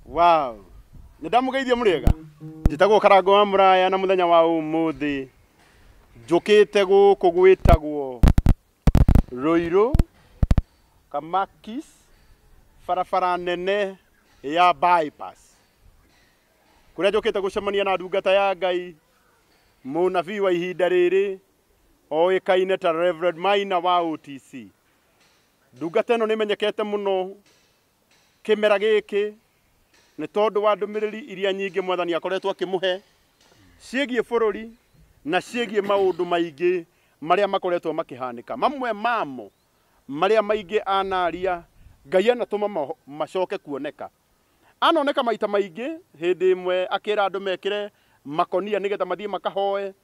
Wow. Nĩ ndamũgeithia mũrĩega. Njĩtagwo Karango wa Mũraya na mũthenya wa ũmũthĩ njũkĩte gũkũ gwĩtagwo Ruiru Kamakis, barabara nene ya bypass, kũrĩa njũkĩte gũcemania na ndungata ya Ngai, mũnabii wa ihinda rĩrĩ oĩkaine ta Reverend Maina wa OTC. Ndungata ĩno nĩ ĩmenyekete mũno kĩmera gĩkĩ nĩ tondũ wa ndũmĩrĩri iria nyingĩ mwathani akoretwo akĩmũhe ciĩgiĩ bũrũri na ciĩgiĩ maũndũ maingĩ marĩa makoretwo makĩhanĩka. Mamwe mamo marĩa maingĩ anaria Ngai anatũma macoke kuoneka. Anoneka maita maingĩ hĩndĩ ĩmwe akĩra andũ mekĩre makonia nĩgetha mathiĩ makahoe,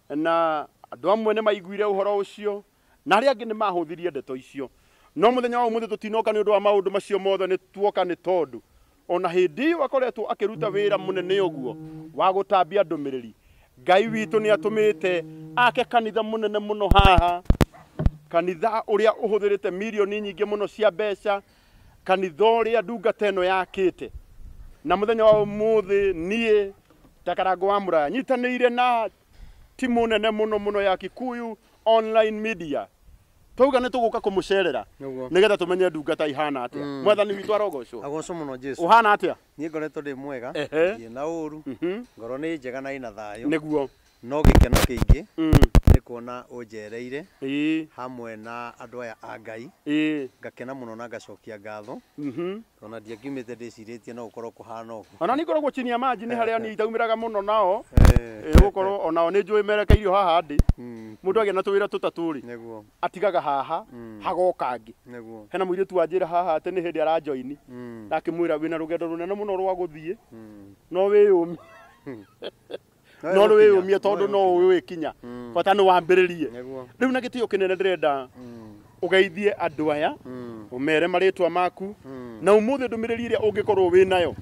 na andũ amwe nĩ maiguire ũhoro ũcio na arĩa angĩ nĩ mahũthirie ndeto icio. No mũthenya wa ũmũthĩ tũtinoka nĩ ũndũ wa maũndũ macio mothe, nĩ tuoka nĩ tondũ ona hĩndĩ ĩyo akoretwo akĩruta wĩra mũnene ũguo wa gũtambia ndũmĩrĩri, Ngai witũ nĩ atũmĩte ake kanitha mũnene mũno haha, kanitha ũrĩa ũhũthĩrĩte mirioni nyingĩ mũno cia mbeca, kanitha ũrĩa ndungata ĩno yakĩte. Na mũthenya wa ũmũthĩ niĩ ta Karango wa Mũraya nyitanĩire na timu nene mũno mũno ya Kikuyu Online Media, twauga nĩ tũgũka kũmũcerera nĩgetha tũmenye ndungata ihana atĩa. Mwathani witũ arogocwo. Agocwo mũno Jesu. Ũhana atĩa? Niĩ ngoretwo ndĩ mwega, ndirĩ na ũru, ngoro nĩ njega na ĩna thayũ. Nĩguo. No gĩkeno kĩingĩ nĩ kuona ũnjereire hamwe na andũ aya a Ngai. Ngakena mũno na ngacokia ngatho. Ona ndiangiumĩte ndĩcirĩtie no gũkorwo kũhana ũguo. Ona niĩ ngoragwo chini ya maji nĩ harĩa niĩ itaumĩraga mũno nao. Gũkorwo onao nĩ njũĩ merekeirio haha ndĩ. Mũndũ agĩa na tũwĩra tũtatũ rĩ, nĩguo atigaga haha hagoka angĩ. Nĩguo. Hena mũirĩtu wanjĩra haha atĩ nĩ hĩndĩ arajoini. Ndakĩmwĩra wĩna rũgendo rũnene mũno rwa gũthiĩ, no wĩyũmie. No wĩyũmie tondũ no ũwĩkinya. Bata nĩ wambĩrĩrie. Nĩguo. Rĩu na gĩtĩo kĩnene ndĩrenda ũgeithie andũ aya, ũmere marĩtwa maku, na ũmũthĩ ndũmĩrĩri ĩrĩa ũngĩkorwo wĩnayo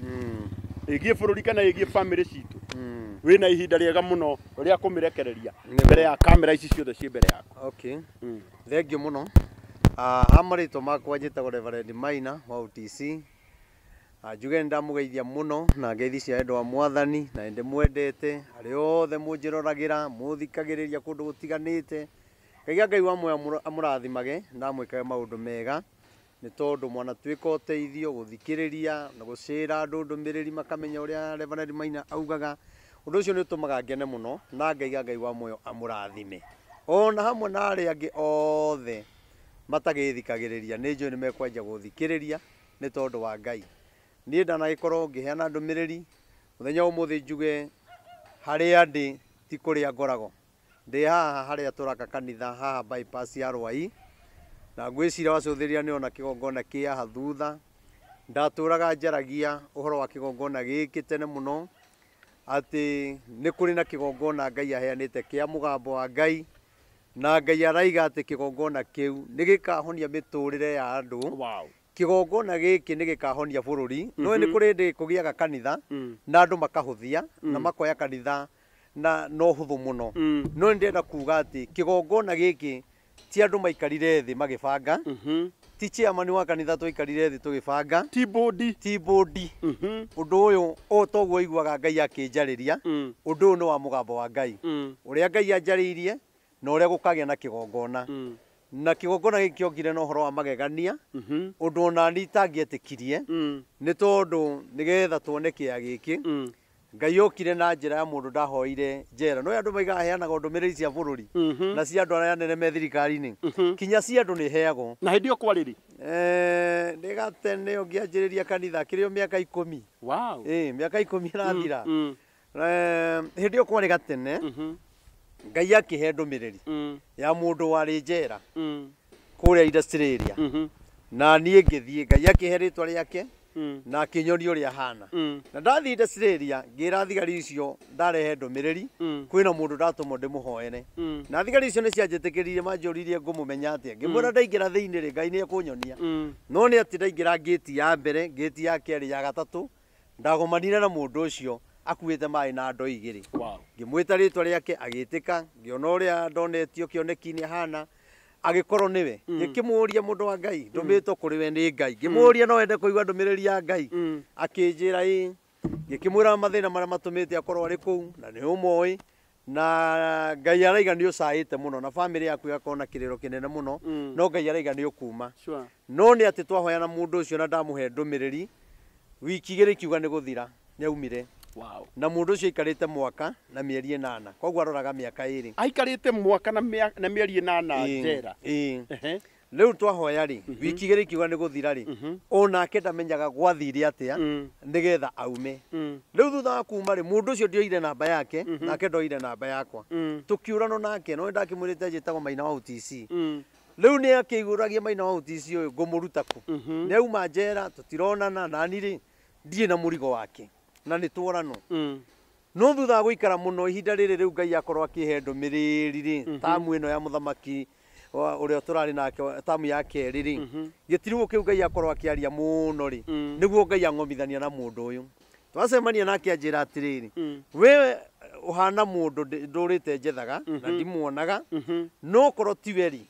ĩgiĩ bũrũri kana ĩgiĩ bamĩrĩ citũ, wĩna ihinda rĩega mũno rĩa kũmĩrekereria mbere ya kamera ici ciothe ciĩ mbere yaku. Okay. Thank you mũno. Ha marĩtwa makwa njĩtagwo Reverend Maina wa OTC. Njuge nĩ ndamũgeithia mũno na ngeithi cia wendo wa mwathani, na nĩ ndĩmwendete arĩa othe mũnjĩroragĩra, mũthikagĩrĩria kũndũ gũtiganĩte. Ngai Ngai wa muoyo amũrathimage na amwĩkage maũndũ mega, nĩ tondũ mwanatuĩka ũteithio gũthikĩrĩria na gũcĩra andũ ndũmĩrĩri makamenya ũrĩa Reverend Maina augaga. Ũndũ ũcio nĩ ũtũmaga ngene mũno na Ngai Ngai wa muoyo amũrathime. Ona hamwe na arĩa angĩ othe matagĩthikagĩrĩria, nĩ njũĩ nĩ mekwanjia gũthikĩrĩria nĩ tondũ wa Ngai. Niĩ ndanagĩkorwo ngĩheana ndũmĩrĩri mũthenya ũmũthĩ, njuge harĩa ndĩ ti kũrĩa ngoragwo. Ndĩ haha harĩa tũraka kanitha haha bypass ya Rwai, na ngwĩciria wacũthĩrĩria nĩ ona kĩgongona kĩ haha thutha. Ndatũraga njaragia ũhoro wa kĩgongona gĩkĩ tene mũno, atĩ nĩ kũrĩ na kĩgongona Ngai aheanĩte kĩa mũgambo wa Ngai, na Ngai araiga atĩ kĩgongona kĩu nĩ gĩkahonia mĩtũrĩre ya andũ. Wow. Kĩgongona gĩkĩ nĩ gĩkahonia bũrũri. No nĩ kũrĩ hĩndĩ kũgĩaga kanitha na andũ makahũthia na makoya kanitha na no hũthũ mũno. No nĩ ndĩrenda kuga atĩ kĩgongona gĩkĩ ti andũ maikarire thĩ magĩbanga, ti chairman wa kanitha twaikarire thĩ tũgĩbanga, ti bodi, ti bodi. Ũndũ ũyũ o toguo iguaga Ngai akĩnjarĩria, ũndũ ũyũ nĩ wa mũgambo wa Ngai, ũrĩa Ngai anjarĩirie na ũrĩa gũkagĩa na kĩgongona. Na kĩgongona gĩkĩ kĩokire na ũhoro wa magegania, ũndũ ona niĩ itangĩetĩkirie, nĩ tondũ nĩgetha tuone kĩea gĩkĩ Ngai okire na njĩra ya mũndũ ndahoire njera. No andũ maigaga heanaga ndũmĩrĩri cia bũrũri na cia andũ arĩa anene me thirikari-inĩ, kinya cia andũ nĩ heagwo. Na hĩndĩ ĩyo kwarĩrĩ? Nĩ gatene ũngĩanjĩrĩria kanitha kĩrĩ o mĩaka 10. Wow. Mĩaka 10 ĩrathira. Hĩndĩ ĩyo kwarĩ gatene, Ngai akĩhe ndũmĩrĩri ya mũndũ warĩ njera kũrĩa industrial area, na niĩ ngĩthiĩ, Ngai akĩhe rĩtwa rĩake na akĩnyonia ũrĩa ahana. Na ndathiĩ industrial area ngĩra thigari icio ndarehe ndũmĩrĩri, kwĩna mũndũ ndatũmwo ndĩmũhoere. Na thigari icio nĩ cianjĩtĩkĩririe, manjũririe ngũmũmenya atĩa, ngĩmwĩra ndaingĩra thĩinĩ rĩ, Ngai nĩ ekũnyonia. No nĩ atĩ ndaingĩra ngĩti ya mbere, ngĩti ya kerĩ, ya gatatũ, ndagomanire na mũndũ ũcio akuĩte maĩ na ndoo igĩrĩ. Wow. Ngĩmwĩta rĩtwa rĩake agĩtĩka, ngĩona ũrĩa ndonetio kĩoneki-inĩ ahana. Agĩkorwo nĩwe. Ngĩkĩmũũria mũndũ wa Ngai, ndũmĩtwo kũrĩ we nĩ Ngai. Ngĩmũũria no ende kũigua ndũmĩrĩri ya Ngai. Akĩnjĩra ĩĩ. Ngĩkĩmwĩra mathĩna marĩa matũmĩte akorwo arĩ kũu na nĩ ũmoĩ na Ngai araiga nĩ ũcaĩte mũno na bamĩrĩ yaku ĩgakorwo na kĩrĩro kĩnene mũno no Ngai araiga nĩ ũkuma. No nĩ atĩ twahoya na mũndũ ũcio na ndamũhe ndũmĩrĩri wiki igĩrĩ ikiuga nĩ gũthira nĩ aumire. Wow. Na mũndũ ũcio aikarĩte mwaka na mĩeri 8 koguo aroraga mĩaka 2. Aikarĩte mwaka na mĩeri 8 njera. Ĩĩ. Rĩu twahoya rĩ wiki igĩrĩ ikiuga nĩ gũthira rĩ onake ndamenyaga gwathire atĩa nĩgetha aume. Rĩu thutha wa kuma rĩ mũndũ ũcio ndioire namba yake nake ndoire namba yakwa. Tũkĩũranwo nake no ndakĩmwĩrĩte njĩtagwo Maina wa UTC. Rĩu nĩ akĩigũragia Maina wa UTC ũyũ ngũmũruta kũ. Nĩ auma njera tũtironana nani rĩ ndirĩ na mũrigo wake na nĩ tworanwo. No thutha wa gũikara mũno ihinda rĩrĩ rĩu Ngai akorwo akĩhe ndũmĩrĩri rĩ tamu ĩno ya mũthamaki ũrĩa tũrarĩ nake tamu ya kerĩ rĩ gĩtirwo kĩu Ngai akorwo akĩaria mũno rĩ nĩguo Ngai ang'omithania na mũndũ ũyũ. Twacemania nake anjĩra atĩrĩrĩ we ũhana mũndũ ndũrĩte njethaga na ndimuonaga no korwo tiwe rĩ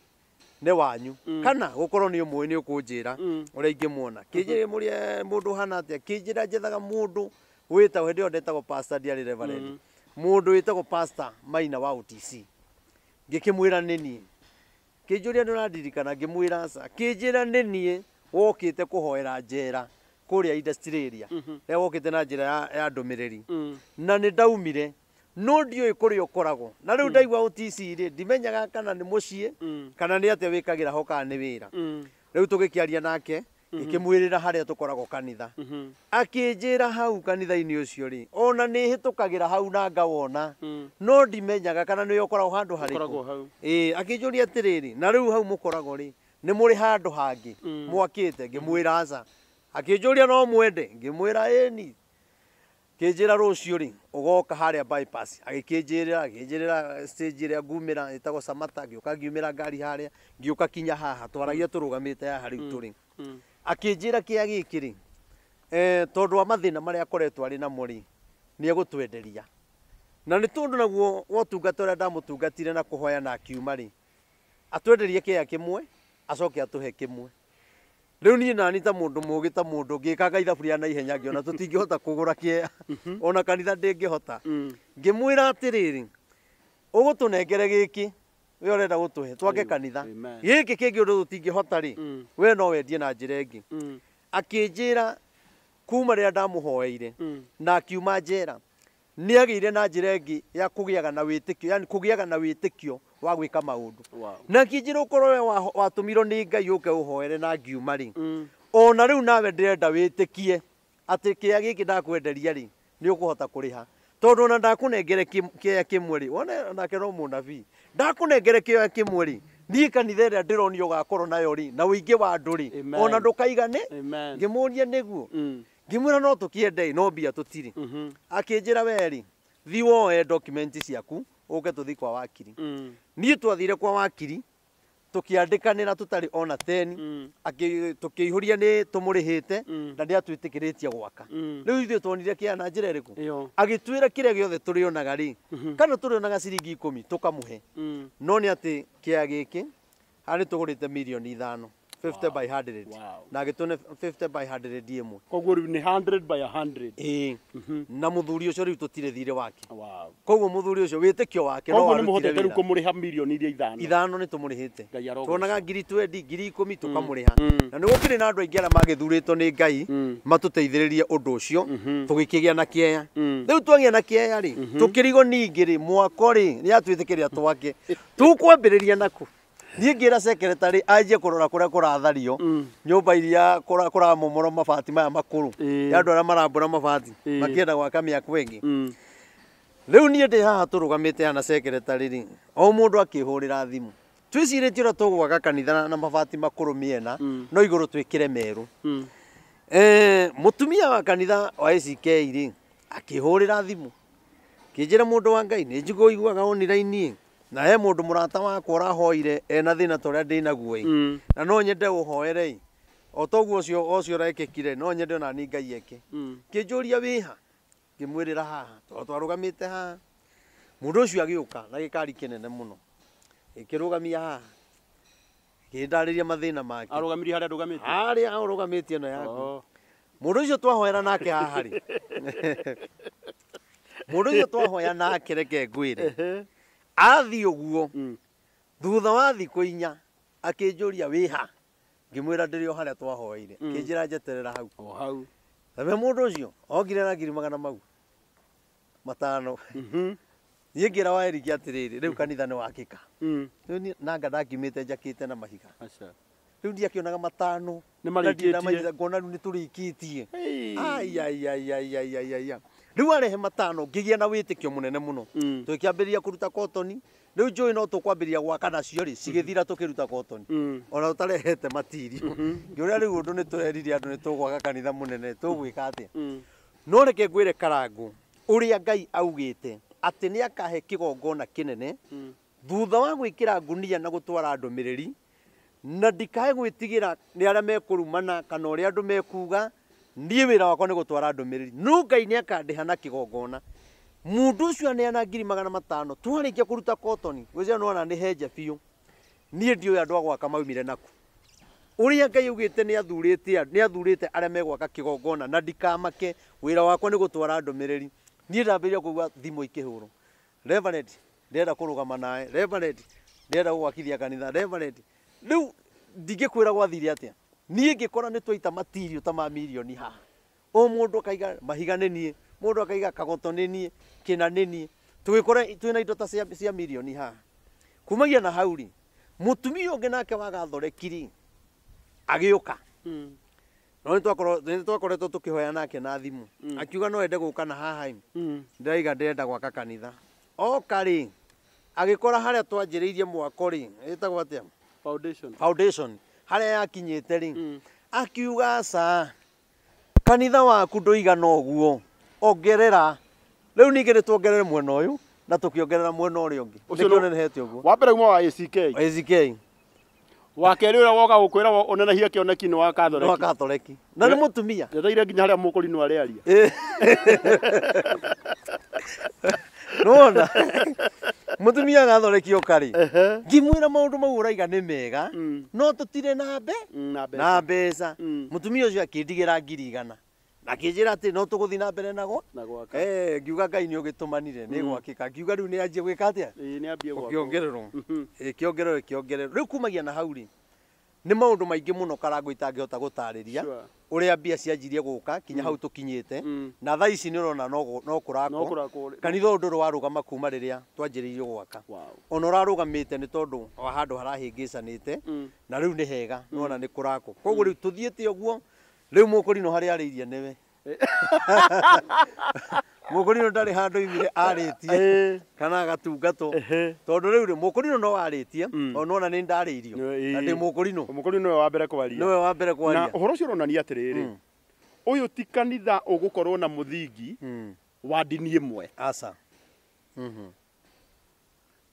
nĩ wanyu kana gũkorwo nĩ ũmũĩ nĩ ũkũnjĩra ũrĩa ingĩmuona. Kĩnjĩre mũrĩa mũndũ ũhana atĩa kĩnjĩra njethaga mũndũ wĩtagwo hĩndĩ ĩyo ndetagwo pastor ndiarĩ reverend mũndũ wĩtagwo pastor Maina wa UTC. Ngĩkĩmwĩra nĩ niĩ. Kĩnjũria nĩ ũrandirikana ngĩmwĩra aca. Kĩnjĩra nĩ niĩ wokĩte kũhoera njera kũrĩa industry area rĩrĩa wokĩte na njĩra ya ndũmĩrĩri na nĩ ndaumire no ndiũĩ kũrĩa ũkoragwo na rĩu ndaigua UTC rĩ ndimenyaga kana nĩ mũciĩ kana nĩ atĩa wĩkagĩra ho kana nĩ wĩra. Rĩu tũgĩkĩaria nake ngĩkĩmwĩrĩra harĩa tũkoragwo kanitha. Akĩnjĩra hau kanitha-inĩ ũcio rĩ ona nĩ hĩtũkagĩra hau na ngawona no ndimenyaga kana nĩ ũkoragwo handũ harĩkũ. Ĩĩ akĩnjũria atĩrĩrĩ na rĩu hau mũkoragwo rĩ nĩ mũrĩ handũ hangĩ mwakĩte ngĩmwĩra aca. Akĩnjũria no mwende ngĩmwĩra ĩni. Kĩnjĩra rũciũ rĩ ũgoka harĩa bypass agĩkĩnjĩrĩra akĩnjĩrĩra stage ĩrĩa ngumĩra ĩtagwo Samata ngĩũka ngiumĩra ngari harĩa ngĩũka kinya haha twaragia tũrũgamĩte haha rĩu tũrĩ. Akĩnjĩra kĩa gĩkĩ rĩ tondũ wa mathĩna marĩa akoretwo arĩ namo rĩ nĩ egũtwenderia na nĩ tondũ naguo wotungata ũrĩa ndamũtungatire na kũhoya na akiuma rĩ atwenderie kĩea kĩmwe acoke atũhe kĩmwe. Rĩu niĩ nani ta mũndũ mũũgĩ ta mũndũ ngĩkaga ithabu rĩa naihenya ngĩona tũtingĩhota kũgũra kĩea ona kanitha ndĩngĩhota. Ngĩmwĩra atĩrĩrĩ ũgũtũnengere gĩkĩ we ũrenda gũtũhe twake kanitha gĩkĩ kĩngĩ ũndũ tũtingĩhota rĩ we no wendie na njĩra ĩngĩ. Akĩnjĩra kuma rĩrĩa ndamũhoeire na akiuma njera nĩ agĩire na njĩra ĩngĩ ya kũgĩaga na wĩtĩkio yani kũgĩaga na wĩtĩkio wa gwĩka maũndũ. Na akĩnjĩra ũkorwo we watũmirwo nĩ Ngai ũke ũhoere na ngiuma rĩ ona rĩu nawe ndĩrenda wĩtĩkie atĩ kĩea gĩkĩ ndakwenderia rĩ nĩ ũkũhota kũrĩha tondũ ona ndakũnengere kĩea kĩmwe rĩ wone onake no mũnabii ndakũnengere kĩea kĩmwe rĩ niĩ kanitha ĩrĩa ndĩronio ũgakorwo nayo rĩ na ũingĩ wa andũ rĩ ona ndũkaigane. Ngĩmũria nĩguo ngĩmwĩra no tũkĩende no mbia tũtirĩ. Akĩnjĩra we rĩ thiĩ woe document ciaku ũke tũthiĩ kwa wakiri. Niĩ twathire kwa wakiri tũkĩandĩkanĩra tũtarĩ ona teni tũkĩihũria nĩ tũmũrĩhĩte na nĩ atwĩtĩkĩrĩtie gwaka. Rĩu ithuĩ tuonire kĩa na njĩra ĩrĩkũ agĩtwĩra kĩrĩa gĩothe tũrĩonaga rĩ kana tũrĩonaga ciringi 10 tũkamũhe no nĩ atĩ kĩa gĩkĩ harĩ tũgũrĩte mirioni 5 50 by 100 na agĩtũne 50 by 100 ĩmwe koguo rĩu nĩ 100 by 100. Ĩĩ na mũthuri ũcio rĩu tũtirĩ thirĩ wake. Koguo mũthuri ũcio wĩtĩkio wake no koguo nĩ mũhotete rĩu kũmũrĩha mirioni iria ithano nĩ tũmũrĩhĩte tuonaga ngiri 20 ngiri 10 tũkamũrĩha na nĩ gũkĩrĩ na andũ aingĩ arĩa magĩthurĩtwo nĩ Ngai matũteithĩrĩrie ũndũ ũcio tũgĩkĩgĩa na kĩeya. Rĩu twagĩa na kĩeya rĩ tũkĩrigwo ningĩ rĩ mwako rĩ nĩ atwĩtĩkĩria twake tũkwambĩrĩria nakũ. Niĩ ngĩra secretary anjie kũrora kũrĩa kũrathario nyũmba iria kũramomorwo mabati maya makũrũ ya andũ arĩa marambũra mabati makĩenda gwaka mĩako ĩngĩ. Rĩu niĩ ndĩ haha tũrũgamĩte haha na secretary rĩ o mũndũ akĩhũrĩra thimũ twĩcirĩtie ũrĩa tũgwaka kanitha na mabati makũrũ mĩena no igũrũ twĩkĩre merũ. Mũtumia wa kanitha wa ACK rĩ akĩhũrĩra thimũ kĩnjĩra mũndũ wa Ngai nĩ njiguaga online na he mũndũ mũrata wakwa ũrahoire ena thĩna ta ũrĩa ndĩnaguo ĩ na no nyende ũhoere ĩ o toguo ũcio ũrekĩkire no nyende ona niĩ Ngai eke. Kĩnjũria wĩha ngĩmwĩrĩra haha tondũ twarũgamĩte haha. Mũndũ ũcio agĩũka na gĩkari kĩnene mũno gĩkĩrũgamia haha Akĩndarĩria mathĩna make. Arũgamirie harĩa ndũgamĩtie? Harĩa arũgamĩtie ĩno yaku. Mũndũ ũcio twahoera nake haha rĩ. Mũndũ ũcio twahoya nake reke ngwĩre. Athiĩ ũguo. Thutha wa thikũ 4 akĩnjũria wĩ ha. Ngĩmwĩra ndĩrĩ o harĩa twahoeire. Akĩnjĩra njeterera hau. O hau. Nawe mũndũ ũcio okire na ngiri 500. Niĩ ngĩra wa Eric atĩrĩrĩ, rĩu kanitha nĩ wakĩka. Rĩu nanga ndakiumĩte njakĩte na mahiga. Rĩu ndiakĩonaga 5. Nĩ marĩkĩtie. Ngona rĩu nĩ tũrĩkĩtie. Ai ai ai ai ai ai ai. Rĩu arehe 5 ngĩgĩa na wĩtĩkio mũnene mũno. Tũkĩambĩrĩria kũruta kotoni. Rĩu njũĩ no tũkwambĩrĩria gwaka nacio rĩ, cigĩthira tũkĩruta kotoni. Ona ũtarehete matirio. Ngĩũria rĩu ũndũ nĩ tũrerire andũ nĩ tũgwaka kanitha mũnene, tũgwĩka atĩa? No reke ngwĩre Karangũ, ũrĩa Ngai augĩte atĩ nĩ akahe kĩgongona kĩnene thutha wa gwĩkĩra ngunia na gũtwara ndũmĩrĩri, na ndikae gwĩtigĩra nĩ arĩa mekũrumana kana ũrĩa andũ mekuga, niĩ wĩra wakwa nĩ gũtwara ndũmĩrĩri. No Ngai nĩ akandĩha na kĩgongona. Mũndũ ũcio aneana ngiri 500 twarĩkia kũruta kotoni, gwĩciria nĩwona nĩ henje biũ. Niĩ ndiũĩ andũ a gwaka maumire naku. Ũrĩa Ngai augĩte nĩ athurĩte arĩa megwaka kĩgongona na ndikamake, wĩra wakwa nĩ gũtwara ndũmĩrĩri. Niĩ ndambĩrĩria kũigua thimũ ikĩhũrwo. Reverend, ndĩrenda kũrũgama nawe. Reverend, ndĩrenda gũgwakithia kanitha. Reverend, rĩu ndingĩkwĩra gwathire atĩa. Niĩ ngĩkora nĩ twaita matirio ta ma mirioni haha. O mũndũ akaiga mahiga nĩ niĩ, mũndũ akaiga kagoto nĩ niĩ, kĩna nĩ niĩ. Tũgĩkora twĩna indo ta cia mirioni haha. Kumagia na hau rĩ, mũtumia ũngĩ nake wa Gathoreki rĩ, agĩũka. No nĩ twakoretwo tũkĩhoya nake na thimũ. Akiuga no ende gũka na haha ĩ. Ndĩraiga ndĩrenda gwaka kanitha. Oka rĩ, agĩkora harĩa twanjĩrĩirie mwako rĩ, ĩtagwo atĩa? Foundation. Foundation. Harĩa yakinyĩte rĩ, akiuga aca, kanitha waku ndũigana ũguo, ongerera. Rĩu ningĩ nĩ tuongerere mwena ũyũ na tũkĩongerera mwena ũrĩa ũngĩ. Nĩkĩo ũnenehete ũguo. Wa mbere uma wa ACK. ACK. Wa kerĩ ũrĩa woka gũkwĩra ũnenehie kĩoneki nĩ wa Gathoreki. Nĩ wa Gathoreki. Na nĩ mũtumia. Njeteire nginya harĩa mũkũrinũ arĩaria. Nĩwona? Mũtumia Gathoreki oka rĩ, ngĩmwĩra maũndũ mau ũraiga nĩ mega, no tũtirĩ na mbeca. Mũtumia ũcio akĩndigĩra ngiri 100. Na akĩnjĩra atĩ no tũgũthiĩ na mbere nago. Ngiuga Ngai nĩ ũgĩtũmanire, nĩ gwakĩka. Ngiuga rĩu nĩ anjie gwĩka atĩa? Nĩ ambie gwakwo. Ũkĩongererwo. Ĩkĩongererwo, ĩkĩongererwo. Rĩu kumagia na hau rĩ, nĩ maũndũ maingĩ mũno Karangũ itangĩhota gũtarĩria. Ũrĩa mbia cianjirie gũka kinya hau tũkinyĩte. Na thaa ici nĩ ũrona no kũrakwo. Kanitha ũyũ ndũrĩ warũgama kuma rĩrĩa twanjĩrĩirie gwaka. Ona ũrarũgamĩte nĩ tondũ wa handũ harahĩngĩcanĩte, na rĩu nĩ hega, nĩwona nĩ kũrakwo. Koguo rĩu tũthiĩte ũguo, rĩu mũkũrinũ harĩa arĩirie nĩwe. Mũkũrinũ ndarĩ handũ oimire arĩtie kana agatungatwo. Tondũ rĩu rĩ, mũkũrinũ no arĩtie, ona nĩwona nĩ ndarĩirio. Na ndĩ mũkũrinũ. Mũkũrinũ nĩwe wa mbere kwaria. Nĩwe wa mbere kwaria. Na ũhoro ũcio ũronania atĩrĩrĩ, ũyũ ti kanitha ũgũkorwo na mũthingi wa ndini ĩmwe. Aca.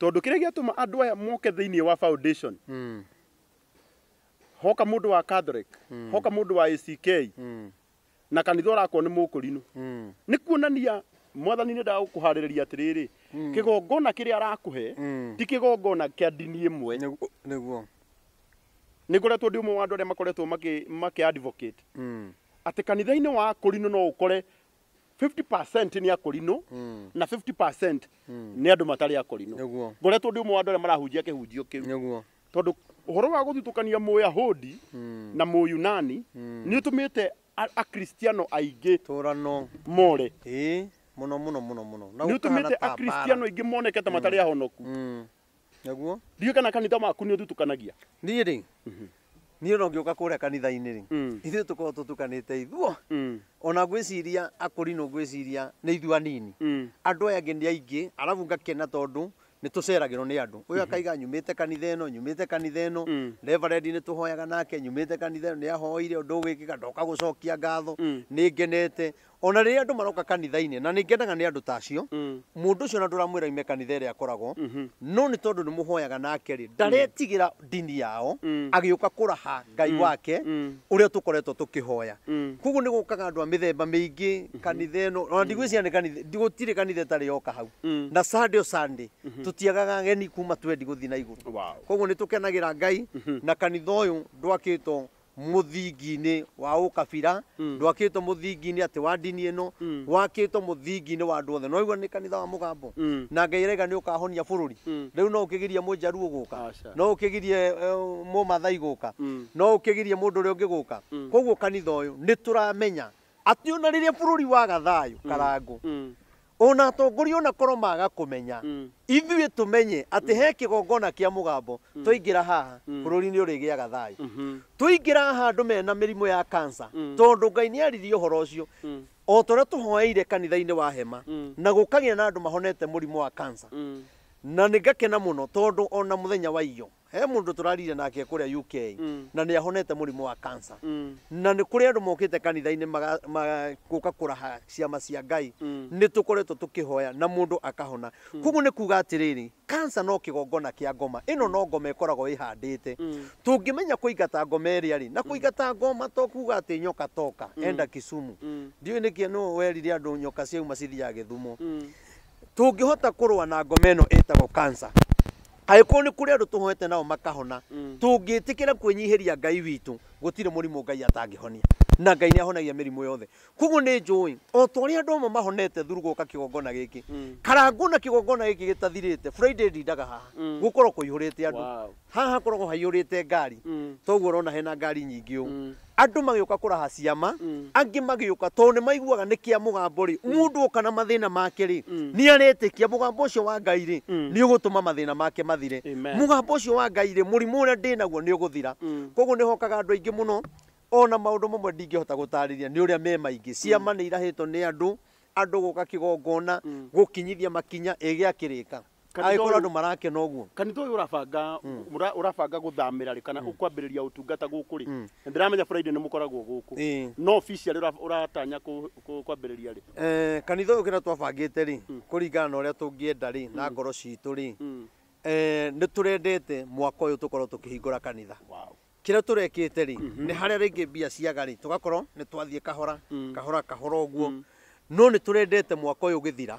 Tondũ kĩrĩa gĩatũma andũ aya moke thĩinĩ wa foundation, hoka mũndũ wa Catholic, hoka mũndũ wa ACK, na kanitha ũrakwo nĩ mũkũrinũ. Nĩ kuonania mwathani nĩ endaga gũkũharĩrĩria atĩrĩrĩ, kĩgongona kĩrĩa arakũhe ti kĩgongona kĩa ndini ĩmwe. Nĩguo. Nĩ ngoretwo ndĩ ũmwe wa andũ arĩa makoretwo makĩ advocate atĩ kanitha-inĩ wa akũrinũ no ũkore 50% nĩ akũrinũ na 50% nĩ andũ matarĩ akũrinũ. Ngoretwo ndĩ ũmwe wa andũ arĩa marahunjia kĩhunjio kĩu. Tondũ ũhoro wa gũthutũkania Mũyahudi na Mũyunani nĩ ũtũmĩte Akristiano aingĩ tũrano more. Mũno mũno mũno mũno. Nĩ ũtũmĩte Akristiano aingĩ moneke ta matarĩ ahonoku. Nĩguo. Ndiũĩ kana kanitha waku nĩ ũthutũkanagia. Niĩ rĩ, niĩ no ngĩũka kũrĩa kanitha-inĩ rĩ, ithuĩ tũkoragwo tũtukanĩte ithuo. Ona ngwĩciria akũrinũ ngwĩciria nĩ ithuĩ anini. Andũ aya angĩ nĩ aingĩ, arabu ngakena tondũ nĩ tũceragĩrwo nĩ andũ. Ũyũ akaiga nyumĩte kanitha ĩno, nyumĩte kanitha ĩno, Reverend nĩ tũhoyaga nake, nyumĩte kanitha ĩno, nĩ ahoire ũndũ ũgwĩkĩka, ndoka gũcokia ngatho, nĩ ngenete. Ona rĩrĩa andũ maroka kanitha-inĩ, na nĩ ngenaga nĩ andũ ta acio, mũndũ ũcio na ndũramwĩra ime kanitha ĩrĩa akoragwo, no nĩ tondũ nĩ mũhoyaga nake rĩ, ndaretigĩra ndini yao, agĩũka kũraha Ngai wake ũrĩa tũkoretwo tũkĩhoya. Koguo nĩ gũkaga andũ a mĩthemba mĩingĩ kanitha ĩno, ona ndigwĩciria nĩ kanitha, gũtirĩ kanitha ĩtarĩ yoka hau. Na Sunday o Sunday tũtiagaga ageni kuma twendi gũthiĩ na igũrũ. Koguo nĩ tũkenagĩra Ngai, na kanitha ũyũ ndwakĩtwo mũthingi-inĩ wa ũkabira, ndwakĩtwo mũthingi-inĩ atĩ wa ndini ĩno, wakĩtwo mũthingi-inĩ wa andũ othe. No igua nĩ kanitha wa mũgambo, na Ngai araiga nĩ ũkahonia bũrũri. Rĩu no ũkĩgirie mũnjaruo gũka, no ũkĩgirie mũmathai gũka, no ũkĩgirie mũndũ ũrĩa ũngĩ gũka. Koguo kanitha ũyũ nĩ tũramenya atĩ ona rĩrĩa bũrũri waga thayũ Karangũ, ona atongoria ona korwo maga kũmenya, ithuĩ tũmenye atĩ he kĩgongona kĩa mũgambo, twaingĩra haha bũrũri nĩ ũrĩgĩaga thayũ. Twaingĩra haha andũ mena mĩrimũ ya cancer, tondũ Ngai nĩ aririe ũhoro ũcio o ta ũrĩa tũhoeire kanitha-inĩ wa hema, na gũkagĩa na andũ mahonete mũrimũ wa cancer. Na nĩ ngakena mũno tondũ ona mũthenya wa iyo he mũndũ tũrarire nake kũrĩa UK, na nĩ ahonete mũrimũ wa cancer. Na nĩ kũrĩ andũ mokĩte kanitha-inĩ gũka kũraha ciama cia Ngai, nĩ tũkoretwo tũkĩhoya na mũndũ akahona. Koguo nĩ kuga atĩrĩrĩ, cancer no kĩgongona kĩa ngoma, ĩno no ngoma ĩkoragwo ĩhandĩte. Tũngĩmenya kũingata ngoma ĩrĩa rĩ, na kũingata ngoma to kuga atĩ nyoka toka enda Kisumu, ndiũĩ nĩkĩ no werire andũ nyoka ciauma cithiaga Gĩthumo. Tũngĩhota kũrũa na ngoma ĩno ĩtagwo cancer, angĩkorwo nĩ kũrĩ andũ tũhoete nao makahona, tũngĩtĩkĩra kwĩnyihĩria Ngai witũ, gũtirĩ mũrimũ Ngai atangĩhonia, na Ngai nĩ ahonagia mĩrimũ yothe. Koguo nĩ njũĩ o ta ũrĩa andũ amwe mahonete through gũka kĩgongona gĩkĩ, Karangũ na kĩgongona gĩkĩ gĩtathirĩte, Friday ndindaga haha, gũkorwo kũihũrĩte andũ. Haha hakoragwo haihũrĩte ngari, toguo ũrona hena ngari nyingĩ ũũ. Andũ magĩũka kũraha ciama, angĩ magĩũka tondũ nĩ maiguaga nĩ kĩa mũgambo rĩ, mũndũ oka na mathĩna make rĩ, nĩ aretĩkia mũgambo ũcio wa Ngai rĩ, nĩ ũgũtũma mathĩna make mathire. Mũgambo ũcio wa Ngai rĩ, mũrimũ ũrĩa ndĩnaguo nĩ ũgũthira. Koguo nĩ hokaga andũ aingĩ mũno, ona maũndũ mamwe ndingĩhota gũtarĩria nĩ ũrĩa me maingĩ. Ciama nĩ irahĩtwo nĩ andũ, andũ gũka kĩgongona, gũkinyithia makinya ĩgĩakĩrĩka. Angĩkorwo andũ marakena ũguo. Kanitha ũyũ ũrabanga, ũrabanga gũthamĩra rĩ, kana ũkwambĩrĩria ũtungata gũkũ rĩ? Ndĩramenya Friday nĩ mũkoragwo gũkũ. No officially ũratanya kwambĩrĩria rĩ? Kanitha ũyũ kĩrĩa twabangĩte rĩ, kũringana na ũrĩa tũngĩenda rĩ, na ngoro citũ rĩ, nĩ tũrendete mwaka ũyũ tũkorwo tũkĩhingũra kanitha. Kĩrĩa tũrekĩte rĩ, nĩ harĩa rĩngĩ mbia ciaga rĩ, tũgakorwo nĩ twathiĩ kahora, kahora, kahora ũguo. No nĩ tũrendete mwaka ũyũ ũgĩthira,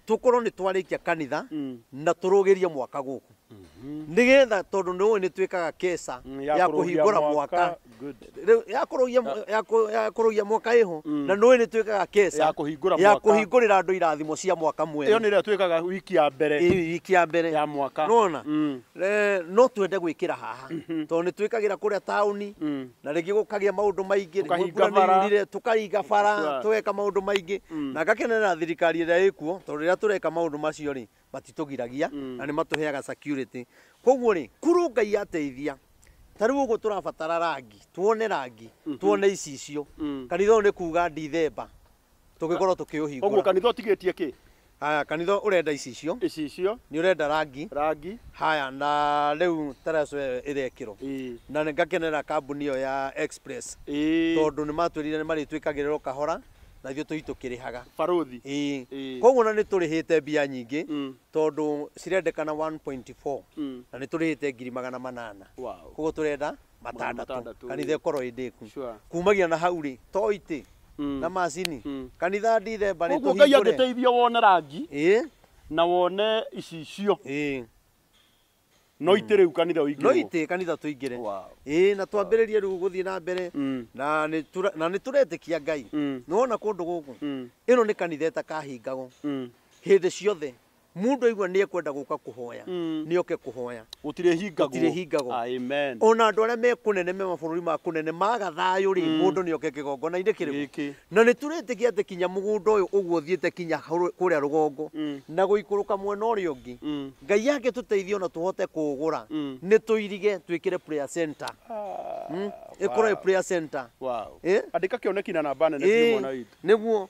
tũkorwo nĩ twarĩkia kanitha, na tũrũgĩrie mwaka gũkũ. Nĩgetha tondũ nĩ ũĩ nĩ twĩkaga kesa ya kũhingũra mwaka. Ya kũrũgia mwaka ĩho, na nĩ ũĩ nĩ twĩkaga kesa ya kũhingũrĩra andũ irathimo cia mwaka mwerũ. Ĩyo nĩ ĩrĩa twĩkaga wiki ya mbere. Wiki ya mbere ya mwaka. Nĩwona? No twende gwĩkĩra haha, tondũ nĩ twĩkagĩra kũrĩa taũni, na rĩngĩ gũkagĩa maũndũ maingĩ, tũkahinga bara, tũgeka maũndũ maingĩ. Na ngakenera thirikari ĩrĩa ĩkuo, tondũ rĩrĩa tũreka maũndũ macio rĩ, matitũgiragia, na nĩ matũheaga security. Koguo rĩ, kũrũ Ngai ateithia, ta rĩu ũguo tũrabatara rangi, tuone rangi, tuone icicio. Kanitha ũyũ nĩ kuga Dithemba, tũgĩkorwo tũkĩũhingũra. Ũguo kanitha ũtigĩtie kĩ? Haya, kanitha ũrenda icicio. Icicio. Nĩ ũrenda rangi. Rangi. Haya, na rĩu taraco ĩyo ĩrekĩrwo. Na nĩ ngakenera kambuni ĩyo ya Express. Tondũ nĩ matwĩrire nĩ marĩtwĩkagĩrĩrwo kahora, na ithuĩ tũi tũkĩrĩhaga. Barothi. Koguo na nĩ tũrĩhĩte mbia nyingĩ, tondũ cirendekana 1.4, na nĩ tũrĩhĩte 800,000. Koguo tũrenda 600, kanitha ĩkorwo ĩ ndĩku. Kumagia na hau rĩ, to itĩ na macini. Kanitha Dithemba rĩ, tũhingũre. Ngai angĩteithia wone rangi, na wone icicio. No itĩ rĩu kanitha ũingĩrwo. No itĩ kanitha tũingĩre. Na twambĩrĩrie rĩu gũthiĩ na mbere, na nĩ tũretĩkia Ngai. Nĩwona kũndũ gũkũ, ĩno nĩ kanitha ĩtakahingagwo. Hĩndĩ ciothe mũndũ aigua nĩ ekwenda gũka kũhoya, nĩ oke kũhoya. Gũtirĩ hingagwo. Amen. Ona andũ arĩa me kũnene, me mabũrũri ma kũnene, maga thayũ rĩ, mũndũ nĩ oke kĩgongona-inĩ kĩrĩkũ. Na nĩ tũretĩkia atĩ kinya mũgũnda ũyũ ũguo ũthiĩte kinya kũrĩa rũgongo, na gũikũrũka mwena ũrĩa ũngĩ, Ngai angĩtũteithia ona tũhote kũũgũra, nĩ tũirige twĩkĩre prayer center. Ĩkorwo ĩ prayer center. Andĩka kĩoneki na namba nene biũ mwana witũ. Nĩguo.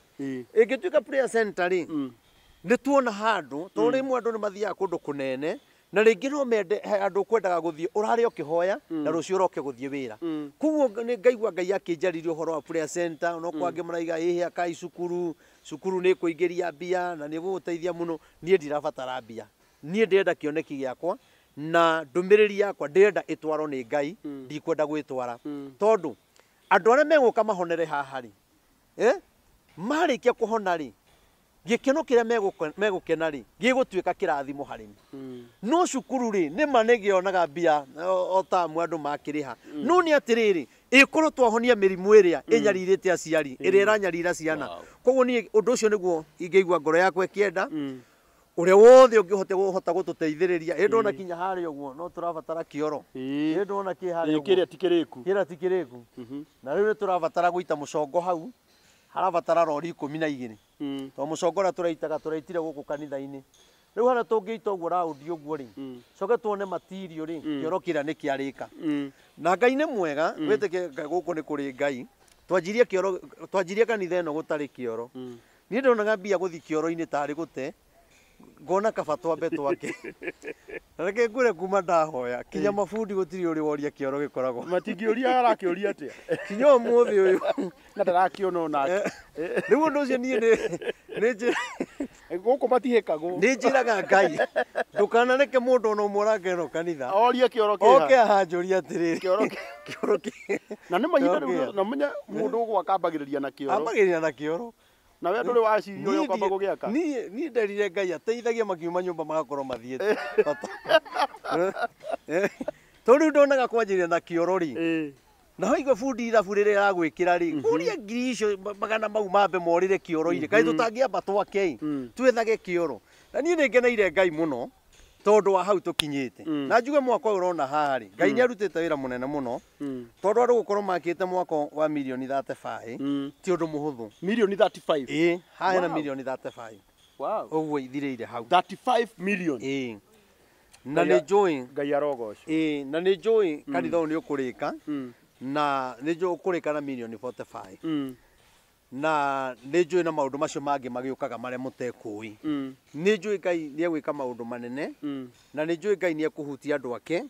Ĩngĩtuĩka prayer center rĩ, nĩ tuona handũ, tondũ rĩmwe andũ nĩ mathiaga kũndũ kũnene, Na rĩngĩ no mende he andũ kwendaga gũthiĩ ũrarĩ ũkĩhoya na rũciũ ũroke gũthiĩ wĩra. Koguo nĩ ngaigua Ngai akĩnjarĩria ũhoro wa prayer center, no kwangĩ maraiga ĩhĩ akai cukuru, cukuru nĩ kũingĩria mbia na nĩ gũgũteithia mũno. Niĩ ndirabatara mbia, niĩ ndĩrenda kĩoneki gĩakwa na ndũmĩrĩri yakwa ndĩrenda ĩtwarwo nĩ Ngai, ndikwenda gwĩtwara. Tondũ andũ arĩa megũka mahonere haha rĩ, marĩkia kũhona rĩ, gĩkeno kĩrĩa megũkena rĩ gĩgũtuĩka kĩrathimo harĩ niĩ. No cukuru rĩ nĩma nĩgĩonaga mbia o tamu andũ makĩrĩha, no nĩ atĩrĩrĩ, ĩkorwo twahonia mĩrimũ ĩrĩa ĩnyarirĩte aciari, ĩrĩa ĩranyarira ciana. Koguo niĩ ũndũ ũcio nĩguo ingĩigua ngoro yakwa ĩkĩenda. Ũrĩa wothe ũngĩhota gũhota gũtũteithĩrĩria, ĩ ndona kinya harĩa ũguo no tũrabatara kĩoro, ĩ ndona kĩ harĩa ũguo kĩrĩa ti kĩrĩku, kĩrĩa ti kĩrĩku. Na rĩu nĩ tũrabatara gũita mũcongo hau, harabatara rori 12. Tondũ mũcongo ũrĩa tũraitaga tũraitire gũkũ kanitha-inĩ. Rĩu harĩa tũngĩita ũguo raũndi ũguo rĩ, coke tuone matirio rĩ, kĩoro kĩrĩa nĩ kĩarĩka. Na Ngai nĩ mwega, wĩtĩkie gũkũ nĩ kũrĩ Ngai. Twanjirie kĩoro, twanjirie kanitha ĩno gũtarĩ kĩoro. Niĩ ndonaga mbia gũthiĩ kĩoro-inĩ tarĩ gũte, ngona kaba twambe twake. Na reke ngwĩre kuma ndahoya, kinya mabundi gũtirĩ ũrĩ woria kĩoro gĩkoragwo. Matingĩũria arakĩũria atĩa? Kinya ũmũthĩ ũyũ. Na ndarakĩona onake. Rĩu ũndũ ũcio niĩ gũkũ matihĩkagwo. Nĩ njĩraga Ngai, ndũkanareke mũndũ ona ũmwe ũrange ĩno kanitha. Orie kĩoro kĩha. Oke ahanjũrie atĩrĩrĩ. Kĩoro kĩha. Kĩoro kĩha. Na nĩ mahinda Kĩoro rĩu kĩha. na menye mũndũ ũgwaka ambagĩrĩria na kĩoro. Ambagĩrĩria na kĩoro. Na we ndũrĩ waciria ũrĩa ũkwamba gũgĩaka? Niĩ nderire Ngai ateithagie makiuma nyũmba magakorwo mathiĩte. Bata. Tondũ rĩu ndonaga kwanjĩrĩria na kĩoro rĩ. Na waigua bundi irabu rĩrĩa ĩragwĩkĩra rĩ, kũria ngiri icio magana mau mambe morĩre kĩoro-inĩ. Kaĩ tũtangĩamba twake ĩ, twethage kĩoro. Na niĩ nĩ ngeneire Ngai mũno tondũ wa hau tũkinyĩte. Na njuge mwaka ũyũ ũrona haha rĩ, Ngai nĩ arutĩte wĩra mũnene mũno. Tondũ andũ gũkorwo makĩte mwako wa mirioni 35 ti ũndũ mũhũthũ. Mirioni 35? Ĩĩ, haha hena mirioni 35. Wow. Ũguo ithirĩire hau. 35 million. Ĩĩ. Na nĩ njũĩ Ngai arogocwo. Ĩĩ, na nĩ njũĩ kanitha ũyũ nĩ ũkũrĩka. Na nĩ njũĩ ũkũrĩka na mirioni 45. Na nĩ njũĩ na maũndũ macio mangĩ magĩũkaga marĩa mũtekũĩ. Nĩ njũĩ Ngai nĩ egwĩka maũndũ manene. Na nĩ njũĩ Ngai nĩ ekũhutia andũ ake